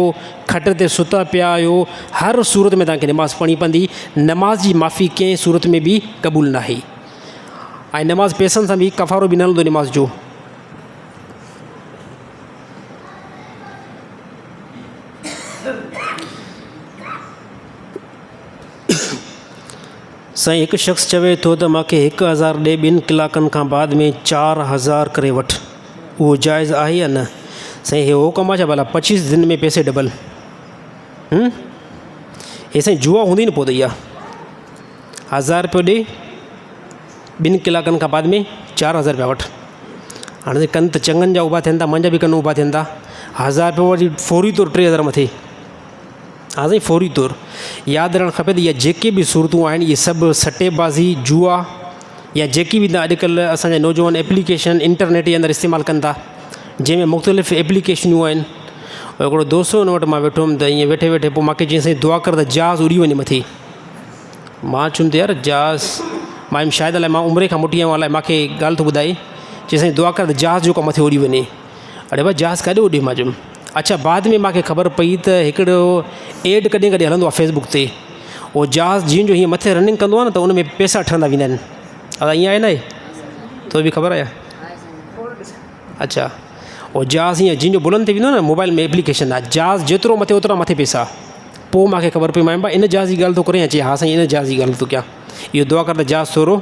کٽ تي ستا پيا آهيو هر صورت ۾ تان کي نماز پڙهڻي پوندي نماز جي معافي ڪنهن صورت ۾ به قبول ناهي ۽ نماز پئسن سان به ڪفارو به نه هلندو نماز جو. سائين هڪ شخص چوي ٿو ته مانکي 1000 ڏي ٻن ڪلاڪن کان بعد ۾ 4000 ڪري وٺ اهو جائز آهي يا نه سائين هي هو ڪم آ ڇا ڀلا 25 دن ۾ پئسي ڊبل هم هي سائين جوا هوندي نه پوء ته اها هزار روپيو ڏي ٻن ڪلاڪن کان بعد ۾ 4000 روپيا وٺ هاڻي ڪن ته چڱن جا اڀا ٿين ٿا منهنجا به ڪن اڀا ٿين ٿا هزار روپيو وري فوري طور 3000 مٿي ها سائين فوري طور ياد رهڻ کپي ته اهي جيڪي به صورتون آهن اهي سڀ سٽي بازي جوا يا جيڪي به اڄڪلهه اسانجا نوجوان ايپليڪيشن انٽرنيٽ جي اندر استعمال ڪن ٿا جنهن ۾ مختلف ايپليڪيشنون آهن هڪڙو دوست هو ان وٽ مان ويٺو هوم ته ائين ويٺي ويٺي پوء مونکي چيائين سائين دعا ڪر ته جهاز اڏي وڃي مٿي مان چيم ته يار جهاز مان چيم شايد الائي مان عمري کان موٽي آيو آهيان الائي مونکي ڳالهه ٿو ٻڌائي چي سائين دعا ڪر ته جهاز جيڪو مٿي اڏي وڃي اڙي ڀاء جهاز ڪاڏي اڏي مان چيم اڇا بعد ۾ مونکي خبر پئي ته هڪڙو ايڊ ڪڏهن ڪڏهن هلندو آهي فيسبڪ تي اهو جهاز جيئن جو هيئن مٿي رننگ ڪندو آهي نه ته ان ۾ پئسا ٺهندا ويندا آهن ادا ائين آهي نه آهي تو به خبر آهي اڇا اهو جهاز هيئن جيئن جو بلند ٿي ويندو آهي نه موبائل ۾ ايپليڪيشن آهي جهاز جيترو مٿي اوترا مٿي پئسا پوء مونکي خبر پئي مان ڀاء ان جهاز جي ڳالهه ٿو ڪرين چي ها سائين ان جهاز جي ڳالهه ٿو ڪيان اهو دعا ڪر ته جهاز ٿورو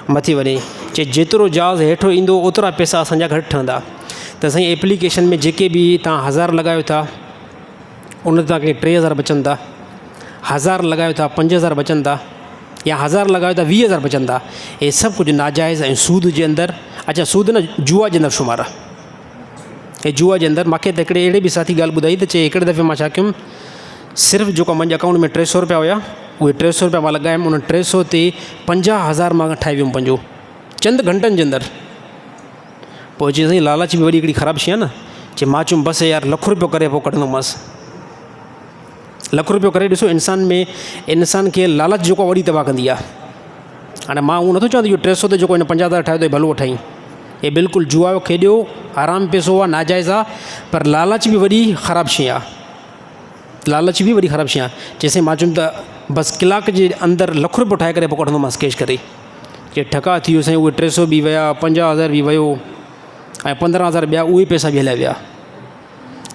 مٿي وڃي. چي جيترو جهاز هيٺ ايندو اوترا پئسا اسان جا گهٽ ٺهندا. ته سائين ايپليڪيشن ۾ جيڪي به توهان هزار لڳايو ٿا ان تي توهان کي 3000 بچن ٿا. هزار لڳايو ٿا 5000 بچن ٿا يا هزار لڳايو ٿا 20000 بچن ٿا. هي سڀ ڪجهه ناجائز ۽ سود جي اندر اڇا سود نه جوا جي اندر شمار آهي. هي جوا جي اندر مونکي ته هڪڙي اهڙي به ساٿي ڳالهه ٻڌائي ته چي هڪڙي دفعي مان ڇا ڪيم صرف جيڪو منهنجي اڪائونٽ ۾ 300 روپيا هيا اهي 300 روپيا مان لڳايم ان 300 تي 50000 مان ٺاهي ويم پنهنجو چند گهنٽن جي اندر. پوء چي سائين لالچ به وڏي هڪڙي خراب شيء آهي نه. چي مان چيم بس يار لک روپيو ڪري پوء ڪڍندومانس. لک روپيو ڪري ڏسو انسان ۾ انسان کي لالچ جيڪو آهي وڏي تباهه ڪندي آهي. هاڻي مان اهو نٿو چوان ته اهو 300 تي جيڪو هن 50000 ٺاهيو اٿئي ڀلو ٺاهين. هي بلڪل جوا کيڏيو حرام پئسو آهي ناجائز آهي پر لالچ به وڏي خراب شيء آهي. لالچ به وڏي خراب شيء آهي. جيسين مان چيم ته بس ڪلاڪ جي اندر لک روپيو ٺاهي ڪري پوء ڪڍندومانس ڪيش ڪري. چي ٺڪا ٿي ويو سائين اهي 300 به ويا 50000 به ويو ۽ 15000 ٻيا اهي پئسا به هليا ويا.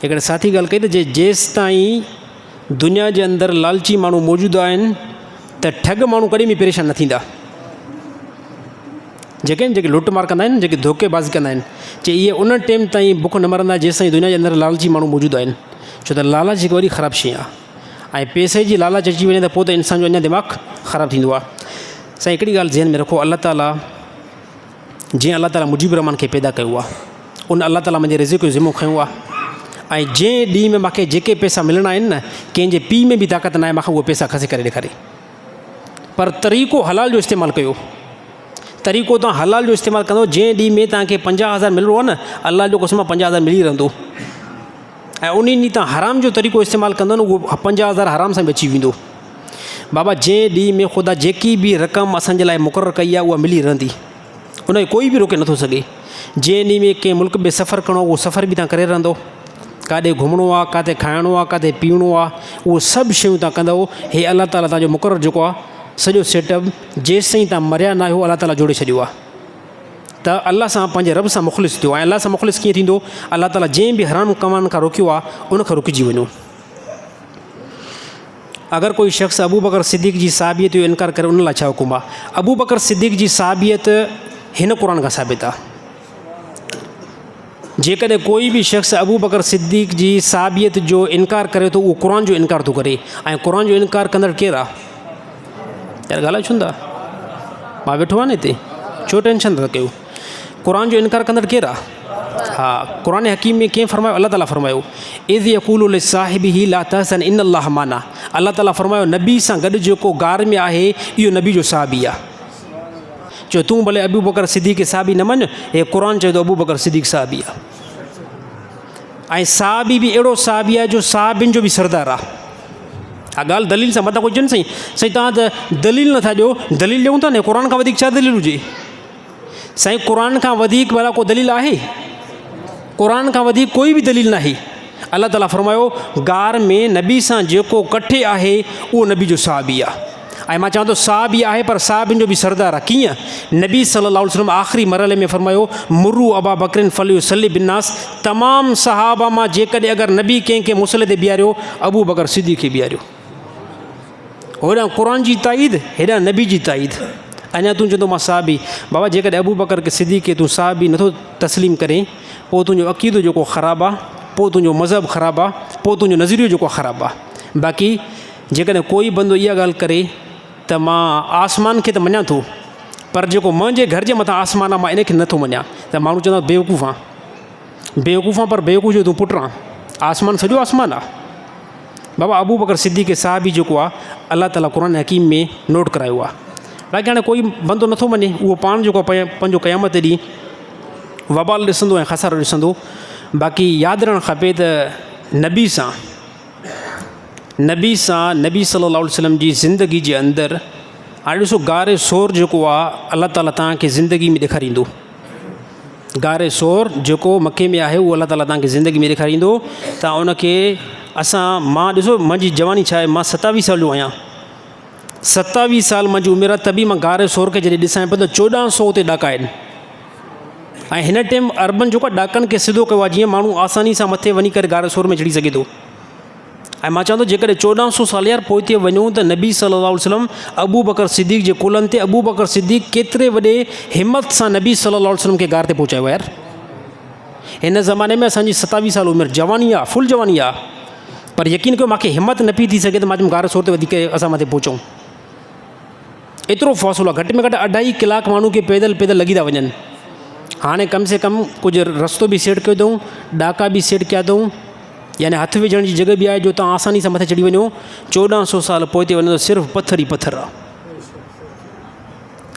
هڪڙي ساٿي ڳالهه ڪئي ته جي جيستائين دنيا جي اندر لالچي ماڻهو موجود آهن ته ٺڳ ماڻهو ڪڏهن به پريشان نه ٿيندا. جيڪي آهن جيڪي لٽ مار ڪندا آهن جيڪي ڌوڪي بازي ڪندا آهن چي اهي ان ٽيم تائين بک نه مرندا جيستائين دنيا جي اندر لالچي ماڻهو موجود آهن. ڇو ته لالچ هڪ وڏي خراب شيء آهي ۽ پئسي جي لالچ اچي وڃي ته پوء ته انسان جو اڃا دماغ خراب ٿيندو آهي. سائين هڪڙي ڳالهه ذهن ۾ رکو الله تعاليٰ جنهن الله تعاليٰ مجيب الرحمان کي پيدا ڪيو آهي ان الله تعاليٰ منهنجي رزق جو ذمو کنيو آهي ۽ جنهن ڏينهن ۾ مونکي جيڪي پئسا ملڻا آهن نه ڪنهن جي پيء ۾ به طاقت ناهي مونکان اهي پئسا کسي ڪري ڏيکاري پر طريقو حلال جو استعمال ڪيو طريقو توهان حلال جو استعمال ڪندو جنهن ڏينهن ۾ توهان کي 50000 ملڻو آهي نه الله جو قسم آهي 50000 ملي رهندو ۽ ان ڏينهن توهان حرام جو طريقو استعمال ڪندو نه اهو 50000 حرام سان بچي ويندو. بابا جنهن ڏينهن ۾ خدا جيڪي به رقم اسان جي لاء مقرر ڪئي آهي اها ملي رهندي ان کي ڪوئي به روڪي نٿو سگهي. جنهن ڏينهن ۾ ڪنهن ملڪ ۾ سفر ڪرڻو آهي اهو سفر به توهان ڪري رهندو. ڪاڏي گهمڻو آهي ڪاٿي کائڻو آهي ڪاٿي پيئڻو آهي اهو سڀ شيون توهان ڪندؤ هي الله تعاليٰ توهان جو مقرر جيڪو آهي سڄو سيٽ اپ جيستائين توهان مريا نه آهيو الله تعاليٰ جوڙي ڇڏيو آهي. ته الله سان پنهنجي رب سان مخلص ٿيو ۽ الله سان مخلص ڪيئن ٿيندو؟ الله تعاليٰ جنهن به حرام ڪمن کان روڪيو آهي ان کان رڪجي وڃو. اگر ڪوئي شخص ابوبڪر صديق جي صحابيت جو انڪار ڪري ان لاء ڇا حڪم آهي؟ ابوبڪر صديق جي صحابيت هن قرآن کان ثابت آهي. جيڪڏهن ڪوئي به شخص ابوبڪر صديق جي صحابيت جو انڪار ڪري ٿو اهو قرآن جو انڪار ٿو ڪري ۽ قرآن جو انڪار ڪندڙ ڪير آهي؟ يار ڳالهايو ڇو نٿا؟ مان ويٺو آهيان نه هتي ڇو ٽينشن ٿا ڪيو؟ قرآن جو انڪار ڪندڙ ڪير آهي؟ ها قرآن حڪيم ۾ ڪنهن فرمايو الله تعاليٰ فرمايو اذ يقول لصاحبه لا تحزن ان الله معنا الله تعاليٰ فرمايو نبي سان گڏ جيڪو غار ۾ آهي اهو نبي جو صحابي آهي. چيو تون ڀلي ابوبڪر صديق کي صحابي نه مڃ، هي قرآن چئي ٿو ابوبڪر صديق صحابي آ ۽ صحابي به اهڙو صحابي آ جو صحابين جو به سردار آ. ها ڳالهه دليل سان متان ڪجهه چون سائين سائين توهان ته دليل نٿا ڏيو، دليل ڏيون ٿا نه قرآن کان وڌيڪ ڇا دليل هجي؟ سائين قرآن کان وڌيڪ ڀلا ڪو دليل آهي؟ قرآن کان وڌيڪ ڪوئي به دليل ناهي. الله تعاليٰ فرمايو غار ۾ نبي سان جيڪو ڪٺي آهي اهو نبي جو صحابي آ. ۽ مان چوان ٿو صحابي آهي پر صحابين جو به سردار آهي ڪيئن؟ نبي صلي الله عليه وسلم آخري مرحلي ۾ فرمايو مروا ابا بڪر فليصلي بالناس تمام صحابه مان جيڪڏهن اگر نبي ڪنهن کي مصلي تي بيهاريو ابو بڪر صديق کي بيهاريو. هوڏانهن قرآن جي تائيد هيڏانهن نبي جي تائيد. اڃا تون چوندو مان صحابي بابا جيڪڏهن ابو بڪر کي صديق کي تون صحابي نٿو تسليم ڪرين پوء تنهنجو عقيدو جيڪو خراب آهي پوء تنهنجو مذهب خراب آهي پوء تنهنجو نظريو جيڪو خراب آهي باقي جيڪڏهن ڪوئي بندو اها ڳالهه ڪري ته مان آسمان کي ته مڃان ٿو پر جيڪو منهنجي گهر جي مٿان آسمان آهي مان ان کي نٿو مڃان ته ماڻهو چوندا بيوقوف آن بيوقوف آن پر بيوقوف جو تون پٽ آن آسمان سڄو آسمان آهي بابا ابو بڪر صديق صحابي جيڪو آهي الله تعاليٰ قرآن حڪيم ۾ نوٽ ڪرايو آهي باقي هاڻي ڪوئي بندو نٿو مڃي اهو پاڻ جيڪو پنهنجو قيامت ڏينهن وبال ڏسندو ۽ خسارو ڏسندو باقي ياد رهڻ کپي ته نبي سان نبي سان نبي صلي الله عليه وسلم جي زندگي جي اندر هاڻي ڏسو غار ثور جيڪو آ الله تعالي توهان کي زندگي ۾ ڏيکاريندو غار ثور جيڪو مڪي ۾ آهي اهو الله تعالي توهان کي زندگي ۾ ڏيکاريندو تان ان کي اسان مان ڏسو منهنجي جواني ڇا آهي مان 27 سال جو آهيان 27 سال منهنجي عمر آهي ته به مان غار ثور کي جڏهن ڏسان پيو ته 1400 اتي ڏاڪا آهن ۽ هن ٽيم عربن جيڪو ڏاڪن کي سڌو ڪيو آهي جيئن ماڻهو آساني سان مٿي وڃي ڪري غار ثور ۾ چڙهي سگهي ٿو. ۽ مان چوان ٿو جيڪڏهن 14 سو سال يار پوئتي وڃون ته نبي صلي الله عليه وسلم ابوبڪر صديق جي ڪلهن تي، ابوبڪر صديق ڪيتري وڏي همت سان نبي صلي الله عليه وسلم کي غار تي پهچايو آهي يار. هن زماني ۾ اسان جي 27 سال عمر جواني آ، فل جواني آ، پر يقين ڪيو مانکي همت نه پئي ٿي سگهي ته مان چيم غار ثور تي وڌيڪ اسان مٿي پهچون. ايترو فاصلو آ، گهٽ ۾ گهٽ اڍائي ڪلاڪ ماڻهو کي پيدل پيدل لڳي ٿا وڃن. هاڻي ڪم سي ڪم ڪجهه رستو به سيٽ ڪيو اٿئون، ڏاڪا به سيٽ ڪيا اٿئون، يعني هٿ وجهڻ جي جڳهه به آهي جو تان آساني سان مٿي چڙهي وڃو. 14 سو سال پوئتي وڃو ته صرف پٿر ئي پٿر آ.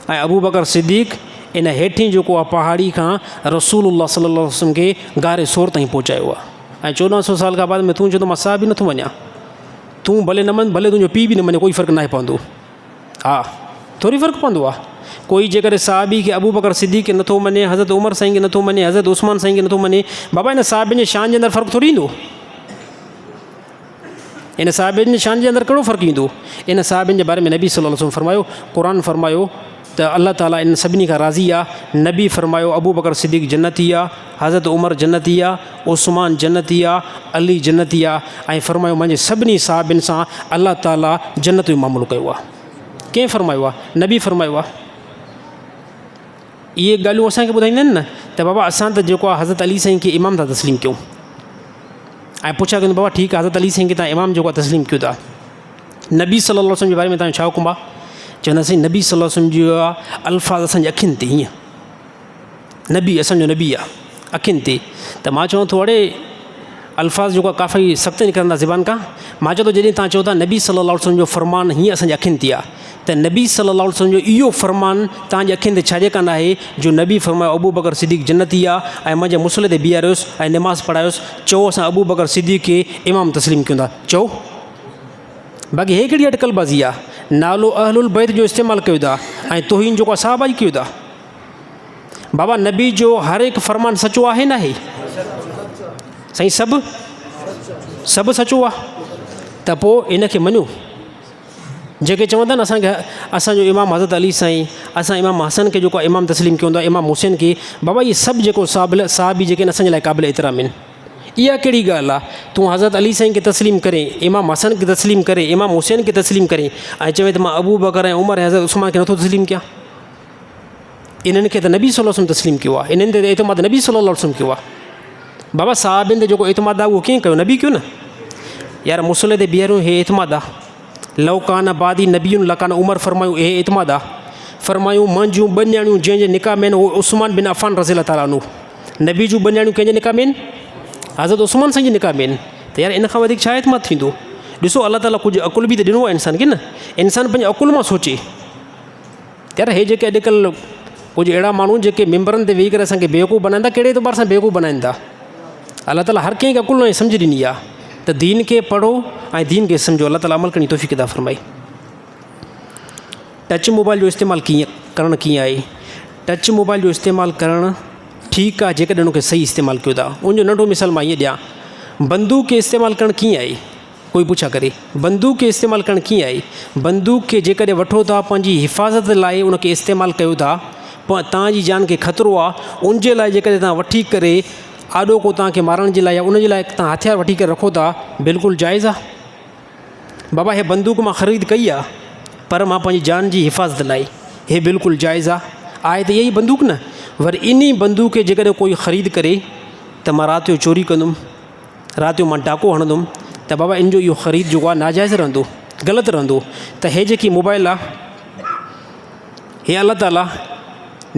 ۽ ابوبڪر صديق ان هيٺين جيڪو آ پهاڙي کان رسول الله صلي الله عليه وسلم کي غار ثور تائين پهچايو آ. ۽ 14 سو سال کان بعد ۾ تون چوندو مان ساهه به نٿو وڃان، تون ڀلي نه مڃ، ڀلي تنهنجو پيء به نه مڃي، ڪوئي فرق ناهي پوندو. ها ٿوري فرق پوندو آ. ڪوئي جيڪڏهن صحابي کي ابوبڪر صديق کي نٿو مڃي، حضرت عمر سائين کي نٿو مڃي، حضرت عثمان سائين کي نٿو مڃي، بابا ان صحابين جي شان جي اندر فرق ٿوري ايندو. ان صحابين جي شان جي اندر ڪهڙو فرق ايندو؟ ان صحابين جي باري ۾ نبي صلي الله عليه وسلم فرمايو، قرآن فرمايو ته الله تعالي انهن سڀني کان راضي آ. نبي فرمايو ابوبڪر صديق جنتي آ، حضرت عمر جنتي آ، عثمان جنتي آ، علي جنتي آ ۽ فرمايو منهنجي سڀني صحابين سان الله تعالي جنت جو معاملو ڪيو آ. ڪنهن فرمايو آ؟ نبي فرمايو آ. اهي ڳالهيون اسان کي ٻڌائيندا آهن نه ته بابا اسان ته جيڪو آ حضرت علي سائين کي امام ٿا تسليم ڪيون ۽ پڇا ڪيون بابا ٺيڪ آ حضرت علي سائين کي تان امام جيڪو آ تسليم ڪيو ٿا، نبي صلي الله عليه وسلم جي باري ۾ تان جو ڇا حڪم آ؟ چوندا سائين نبي صلي الله عليه وسلم جو الفاظ اسان جي اکين تي، هيئن نبي اسان جو نبي آ اکين تي. ته مان چوان ٿو اڙي الفاظ جيڪو ڪافي سخت نڪرندا زبان کان، مان چوان ٿو جڏهن تان چئو ٿا نبي صلي الله عليه وسلم جو فرمان هيئن اسان جي اکين تي آ، ته نبي صلي الله عليه وسلم جو اهو فرمان تان جي اکين تي ڇا جي ڪانه آهي جو نبي فرمايو ابوبڪر صديق جنتي آ ۽ منهنجي مصلي تي بيهاريوس ۽ نماز پڙهايوس، چئو اسان ابوبڪر صديق کي امام تسليم ڪيون ٿا، چئو باقي هي ڪهڙي اٽڪل بازي آ، نالو اهل البيت جو استعمال ڪيو ٿا ۽ توهين جيڪو آ صحابه جي ڪيو ٿا. بابا نبي جو هر هڪ فرمان سچو آهي ناهي؟ سائين سڀ سڀ سچو آ ته پوء ان کي مڃو. جيڪي چون ٿا نه اسان کي اسان جو امام حضرت علي سائين، اسان امام حسن کي جيڪو امام تسليم ڪيون ٿا، امام حسين کي، بابا اهي سڀ جيڪو صحابي جيڪي آهن اسان جي لاء قابل احترام آهن. اها ڪهڙي ڳالهه آ تون حضرت علي سائين کي تسليم ڪرين، امام حسن کي تسليم ڪرين، امام حسين کي تسليم ڪرين ۽ چوين ته مان ابوبڪر ۽ عمر ۽ حضرت عثمان کي نٿو تسليم ڪيان. انهن کي ته نبي صلي الله عليه وسلم تسليم ڪيو آهي، انهن تي اعتماد نبي صلي الله عليه وسلم ڪيو آهي. بابا صحابين تي جيڪو اعتماد آهي اهو ڪيئن ڪيو؟ نبي ڪيو نه. يار مصلي تي بيهاريون هي اعتماد آهي. لو ڪان بعدي نبي لڪان عمر فرمايو هي اعتماد آهي. فرمايو منهنجون ٻه نياڻيون جنهن جي نڪاح ۾ آهن اهو عثمان بن عفان رضي الله تعالٰي عنه. نبي جون ٻه نياڻيون ڪنهن جي نڪاح ۾ آهن؟ حضرت عثمان سائين جي نڪاح ۾ آهن. ته يار ان کان وڌيڪ ڇا اعتماد ٿيندو؟ ڏسو الله تعالٰي ڪجهه عقل به ته ڏنو آهي انسان کي نه. انسان پنهنجي عقل مان سوچي. يار هي جيڪي اڄڪلهه ڪجهه اهڙا ماڻهو جيڪي ممبرن تي ويهي ڪري اسان کي بيوقوف بنائن ٿا ڪهڙي اعتبار سان بيوقوف بنائن ٿا. الله تعالي هر ڪنهن کي عقل ۽ سمجهه ڏني آهي ته دين کي پڙهو ۽ دين کي سمجهو. الله تعالي عمل ڪرڻ جي توفيق عطا فرمائي. ٽچ موبائل جو استعمال ڪيئن ڪرڻ ڪيئن آهي؟ ٽچ موبائل جو استعمال ڪرڻ ٺيڪ آهي جيڪڏهن ان کي صحيح استعمال ڪيو ٿا. ان جو ننڍو مثال مان ائين ڏيان، بندوق کي استعمال ڪرڻ ڪيئن آهي؟ ڪوئي پڇا ڪري بندوق کي استعمال ڪرڻ ڪيئن آهي؟ بندوق کي جيڪڏهن وٺو ٿا پنهنجي حفاظت لاء ان کي استعمال ڪيو ٿا توهان جي جان کي خطرو آهي ان جي لاء جيڪڏهن توهان وٺي ڪري آڏو ڪو توهان کي مارڻ جي لاء يا ان جي لاء توهان هٿيار وٺي ڪري رکو ٿا بلڪل جائز آهي. بابا هي بندوق مان خريد ڪئي آهي پر مان پنهنجي جان جي حفاظت لاء هي بلڪل جائز آهي. آهي ته اها ئي بندوق نه وري انهي بندوق کي جيڪڏهن ڪوئي خريد ڪري ته مان رات جو چوري ڪندم رات جو مان ڊاڪو هڻندم ته بابا ان جو اهو خريد جيڪو آهي ناجائز رهندو غلط رهندو ته هي جيڪي موبائل آهي هي الله تعاليٰ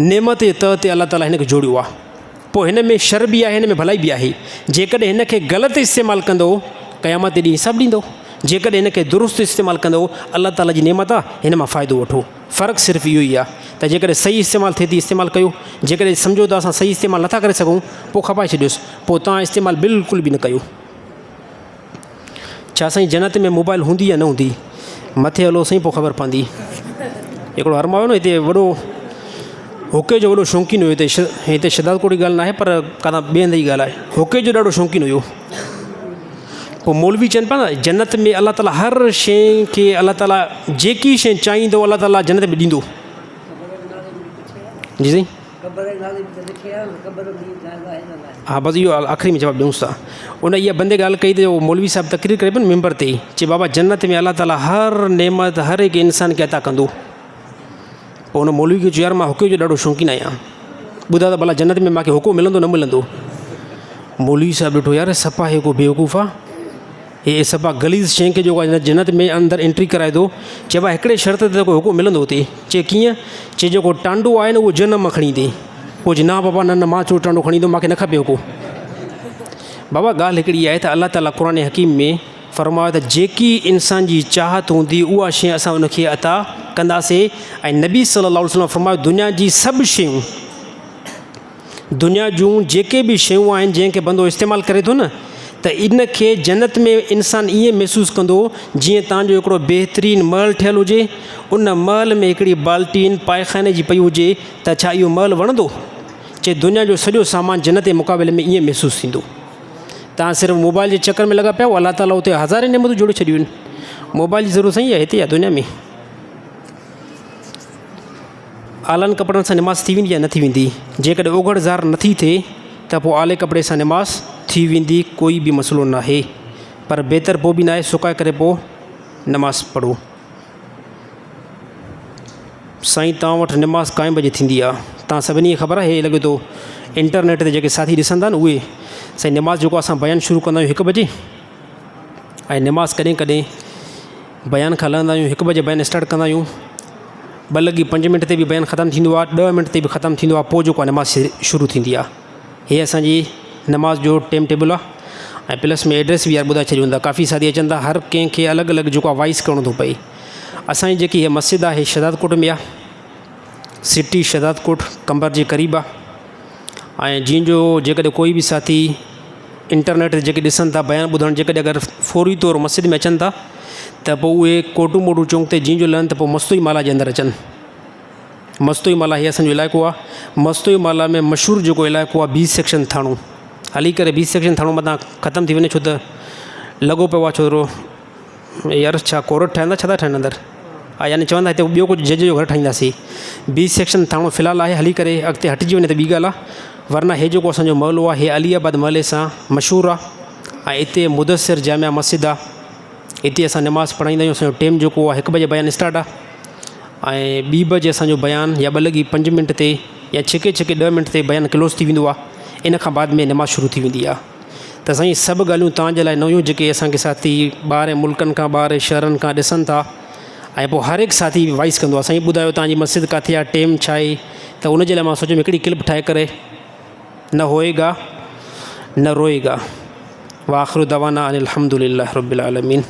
نعمت جي طور تي الله تعاليٰ هن کي جوڙيو آهي پوء هن ۾ شر به آهي هن ۾ ڀلائي به آهي جيڪڏهن هن کي غلط استعمال ڪندو قيامت ڏينهن حساب ڏيندو جيڪڏهن هن کي درست استعمال ڪندو الله تعاليٰ جي نعمت آهي هن مان فائدو وٺو. فرق صرف اهو ئي آهي ته جيڪڏهن صحيح استعمال ٿئي ٿي استعمال ڪيو، جيڪڏهن سمجهو ته اسان صحيح استعمال نٿا ڪري سگهون پوء کپائي ڇڏيوس، پوء توهان استعمال بلڪل به نه ڪيو. ڇا سائين جنت ۾ موبائل هوندي يا نه هوندي؟ مٿي هلو سائين پوء خبر پوندي. هڪڙو هرمايو نه هتي وڏو هوڪي جو وڏو شوقين هيو هتي هتي شهدادڪوٽ جي ڳالهه ناهي پر ڪاٿان ٻئي هنڌ جي ڳالهه آهي هوڪي جو ڏاڍو شوقين هيو. پوء مولوي چون پيا نه جنت ۾ الله تعاليٰ هر شيء کي الله تعاليٰ جيڪي شيء چاهيندو الله تعاليٰ جنت ۾ ڏيندو. جي سائين. ها بس اهو آخري ۾ جواب ڏيونس ٿا. ان اها بندي ڳالهه ڪئي ته مولوي صاحب تقرير ڪري پيو نه منبر تي چي بابا جنت ۾ الله تعالي هر نعمت هر هڪ انسان کي عطا ڪندو. پوء ان مولوي کي چيو يار مان حقي جو ڏاڍو شوقين آهيان ٻڌاء ته ڀلا جنت ۾ مانکي حقو ملندو نه ملندو. مولوي صاحب ڏٺو يار صفا هي ڪو بيوقوف آ. هي صفا غليظ شيء کي جيڪو آهي جنت ۾ اندر انٽري ڪرائي ٿو. چي ڀاء هڪڙي شرط تي توکي حڪم ملندو اتي. چي ڪيئن؟ چي جيڪو ٽانڊو آهي نه اهو جهنم مان کڻي ايندين. پوء چي نه بابا نه نه مان ڇو ٽانڊو کڻي ايندم مان کي نه کپي حڪم. بابا ڳالهه هڪڙي آهي ته الله تعاليٰ قرآن حڪيم ۾ فرمايو ته جيڪي انسان جي چاهت هوندي اها شيء اسان ان کي عطا ڪنداسين ۽ نبي صلي الله عليه وسلم فرمايو دنيا جي سڀ شيون دنيا جون جيڪي به شيون آهن جنهن کي بندو استعمال ڪري ٿو نه ته ان کي جنت ۾ انسان ائين محسوس ڪندو جيئن تان جو هڪڙو بهترين محل ٺهيل هجي ان محل ۾ هڪڙي بالٽين پائخاني جي پئي هجي ته ڇا اهو محل وڻندو؟ چي دنيا جو سڄو سامان جنت جي مقابلي ۾ ائين محسوس ٿيندو. تان صرف موبائل جي چڪر ۾ لڳا پيا آهيو الله تعالي اتي هزارين نعمتون جوڙي ڇڏيون آهن موبائل جي ضرورت سائين هتي آهي دنيا ۾. آلن ڪپڙن سان نماز ٿي ويندي يا نه ٿي ويندي؟ جيڪڏهن اوگهڙ ظاهر نه ٿي ٿئي ته پوء آلي ڪپڙي سان نماز ٿي ويندي ڪوئي به مسئلو ناهي پر بهتر پوء به ناهي سڪائي ڪري پوء نماز پڙهو. سائين توهان وٽ نماز ڪائين بجي ٿيندي آ؟ توهان سڀني کي خبر آهي هي لڳي ٿو انٽرنيٽ تي جيڪي ساٿي ڏسن ٿا نه اهي سائين نماز جيڪو اسان بيان شروع ڪندا آهيون هڪ بجي ۽ نماز ڪڏهن ڪڏهن بيان کان لهندا آهيون هڪ بجي بيان اسٽارٽ ڪندا آهيون ٻه لڳي پنج منٽ تي به بيان ختم ٿيندو آهي ڏهه منٽ تي به ختم ٿيندو آهي پوء جيڪو آهي نماز شروع ٿيندي آهي هي اسانجي نماز جو ٽيم ٽيبل آهي ۽ پلس ۾ ايڊريس به يار ٻڌائي ڇڏيون ٿا ڪافي ساٿي اچن ٿا هر ڪنهن کي الڳ الڳ جيڪو آهي وائس ڪرڻو ٿو پئي اسانجي جيڪي هي مسجد آهي شهداد ڪوٽ ۾ آهي سٽي شهداد ڪوٽ قمبر جي قريب آهي ۽ جنهن جو جيڪڏهن ڪوئي به ساٿي انٽرنيٽ تي جيڪي ڏسن ٿا بيان ٻڌڻ جيڪڏهن اگر فوري طور مسجد ۾ اچن ٿا ته پوء اهي ڪوٽو موٽو چونڪ تي جيئن جو لهن ته پوء مستوئي مالا جي اندر اچن. مستوئي مالا هي اسانجو علائقو آهي. مستوئي مالا ۾ مشهور جيڪو علائقو آهي بي سيڪشن ٿاڻو هلي ڪري بي سيڪشن ٿاڻو متان ختم ٿي وڃي ڇو ته لڳو پيو آهي ڇورو يار ڇا ڪورٽ ٺاهيندا ڇا ٿا ٺاهين اندر ها يعني چون ٿا هتي ٻيو ڪجهه جج جو گهر ٺاهينداسين بي سيڪشن ٿاڻو في الحال آهي هلي ڪري اڳتي هٽجي وڃي ته ٻي ڳالهه آهي ورنه هي جيڪو اسانجو محلو آهي هي علي آباد محلي سان مشهور آهي ۽ اتي مدثر جامع مسجد آهي اتي اسان نماز پڙهائيندا آهيون اسانجو ٽيم جيڪو آهي هڪ بجي بيان اسٽارٽ آهي ۽ ٻي بجي اسانجو بيان يا ٻه لڳي پنج منٽ تي يا ڇڪي ڇڪي ڏهه منٽ تي بيان ڪلوز ٿي ويندو آهي ان کان بعد ۾ نماز شروع ٿي ويندي آهي ته سائين سڀ ڳالهيون توهان جي لاء نه هيون جيڪي اسان کي ساٿي ٻاهرين ملڪن کان ٻاهرين شهرن کان ڏسن ٿا ۽ پوء هر هڪ ساٿي وائس ڪندو آهي سائين ٻڌايو توهان جي مسجد ڪاٿي آهي ٽيم ڇا آهي ته ان جي لاء مان سوچيم هڪڙي ڪلپ ٺاهي ڪري نه هوئي گا نه روئي گا واخر دعوانا ان الحمد لله رب العالمين.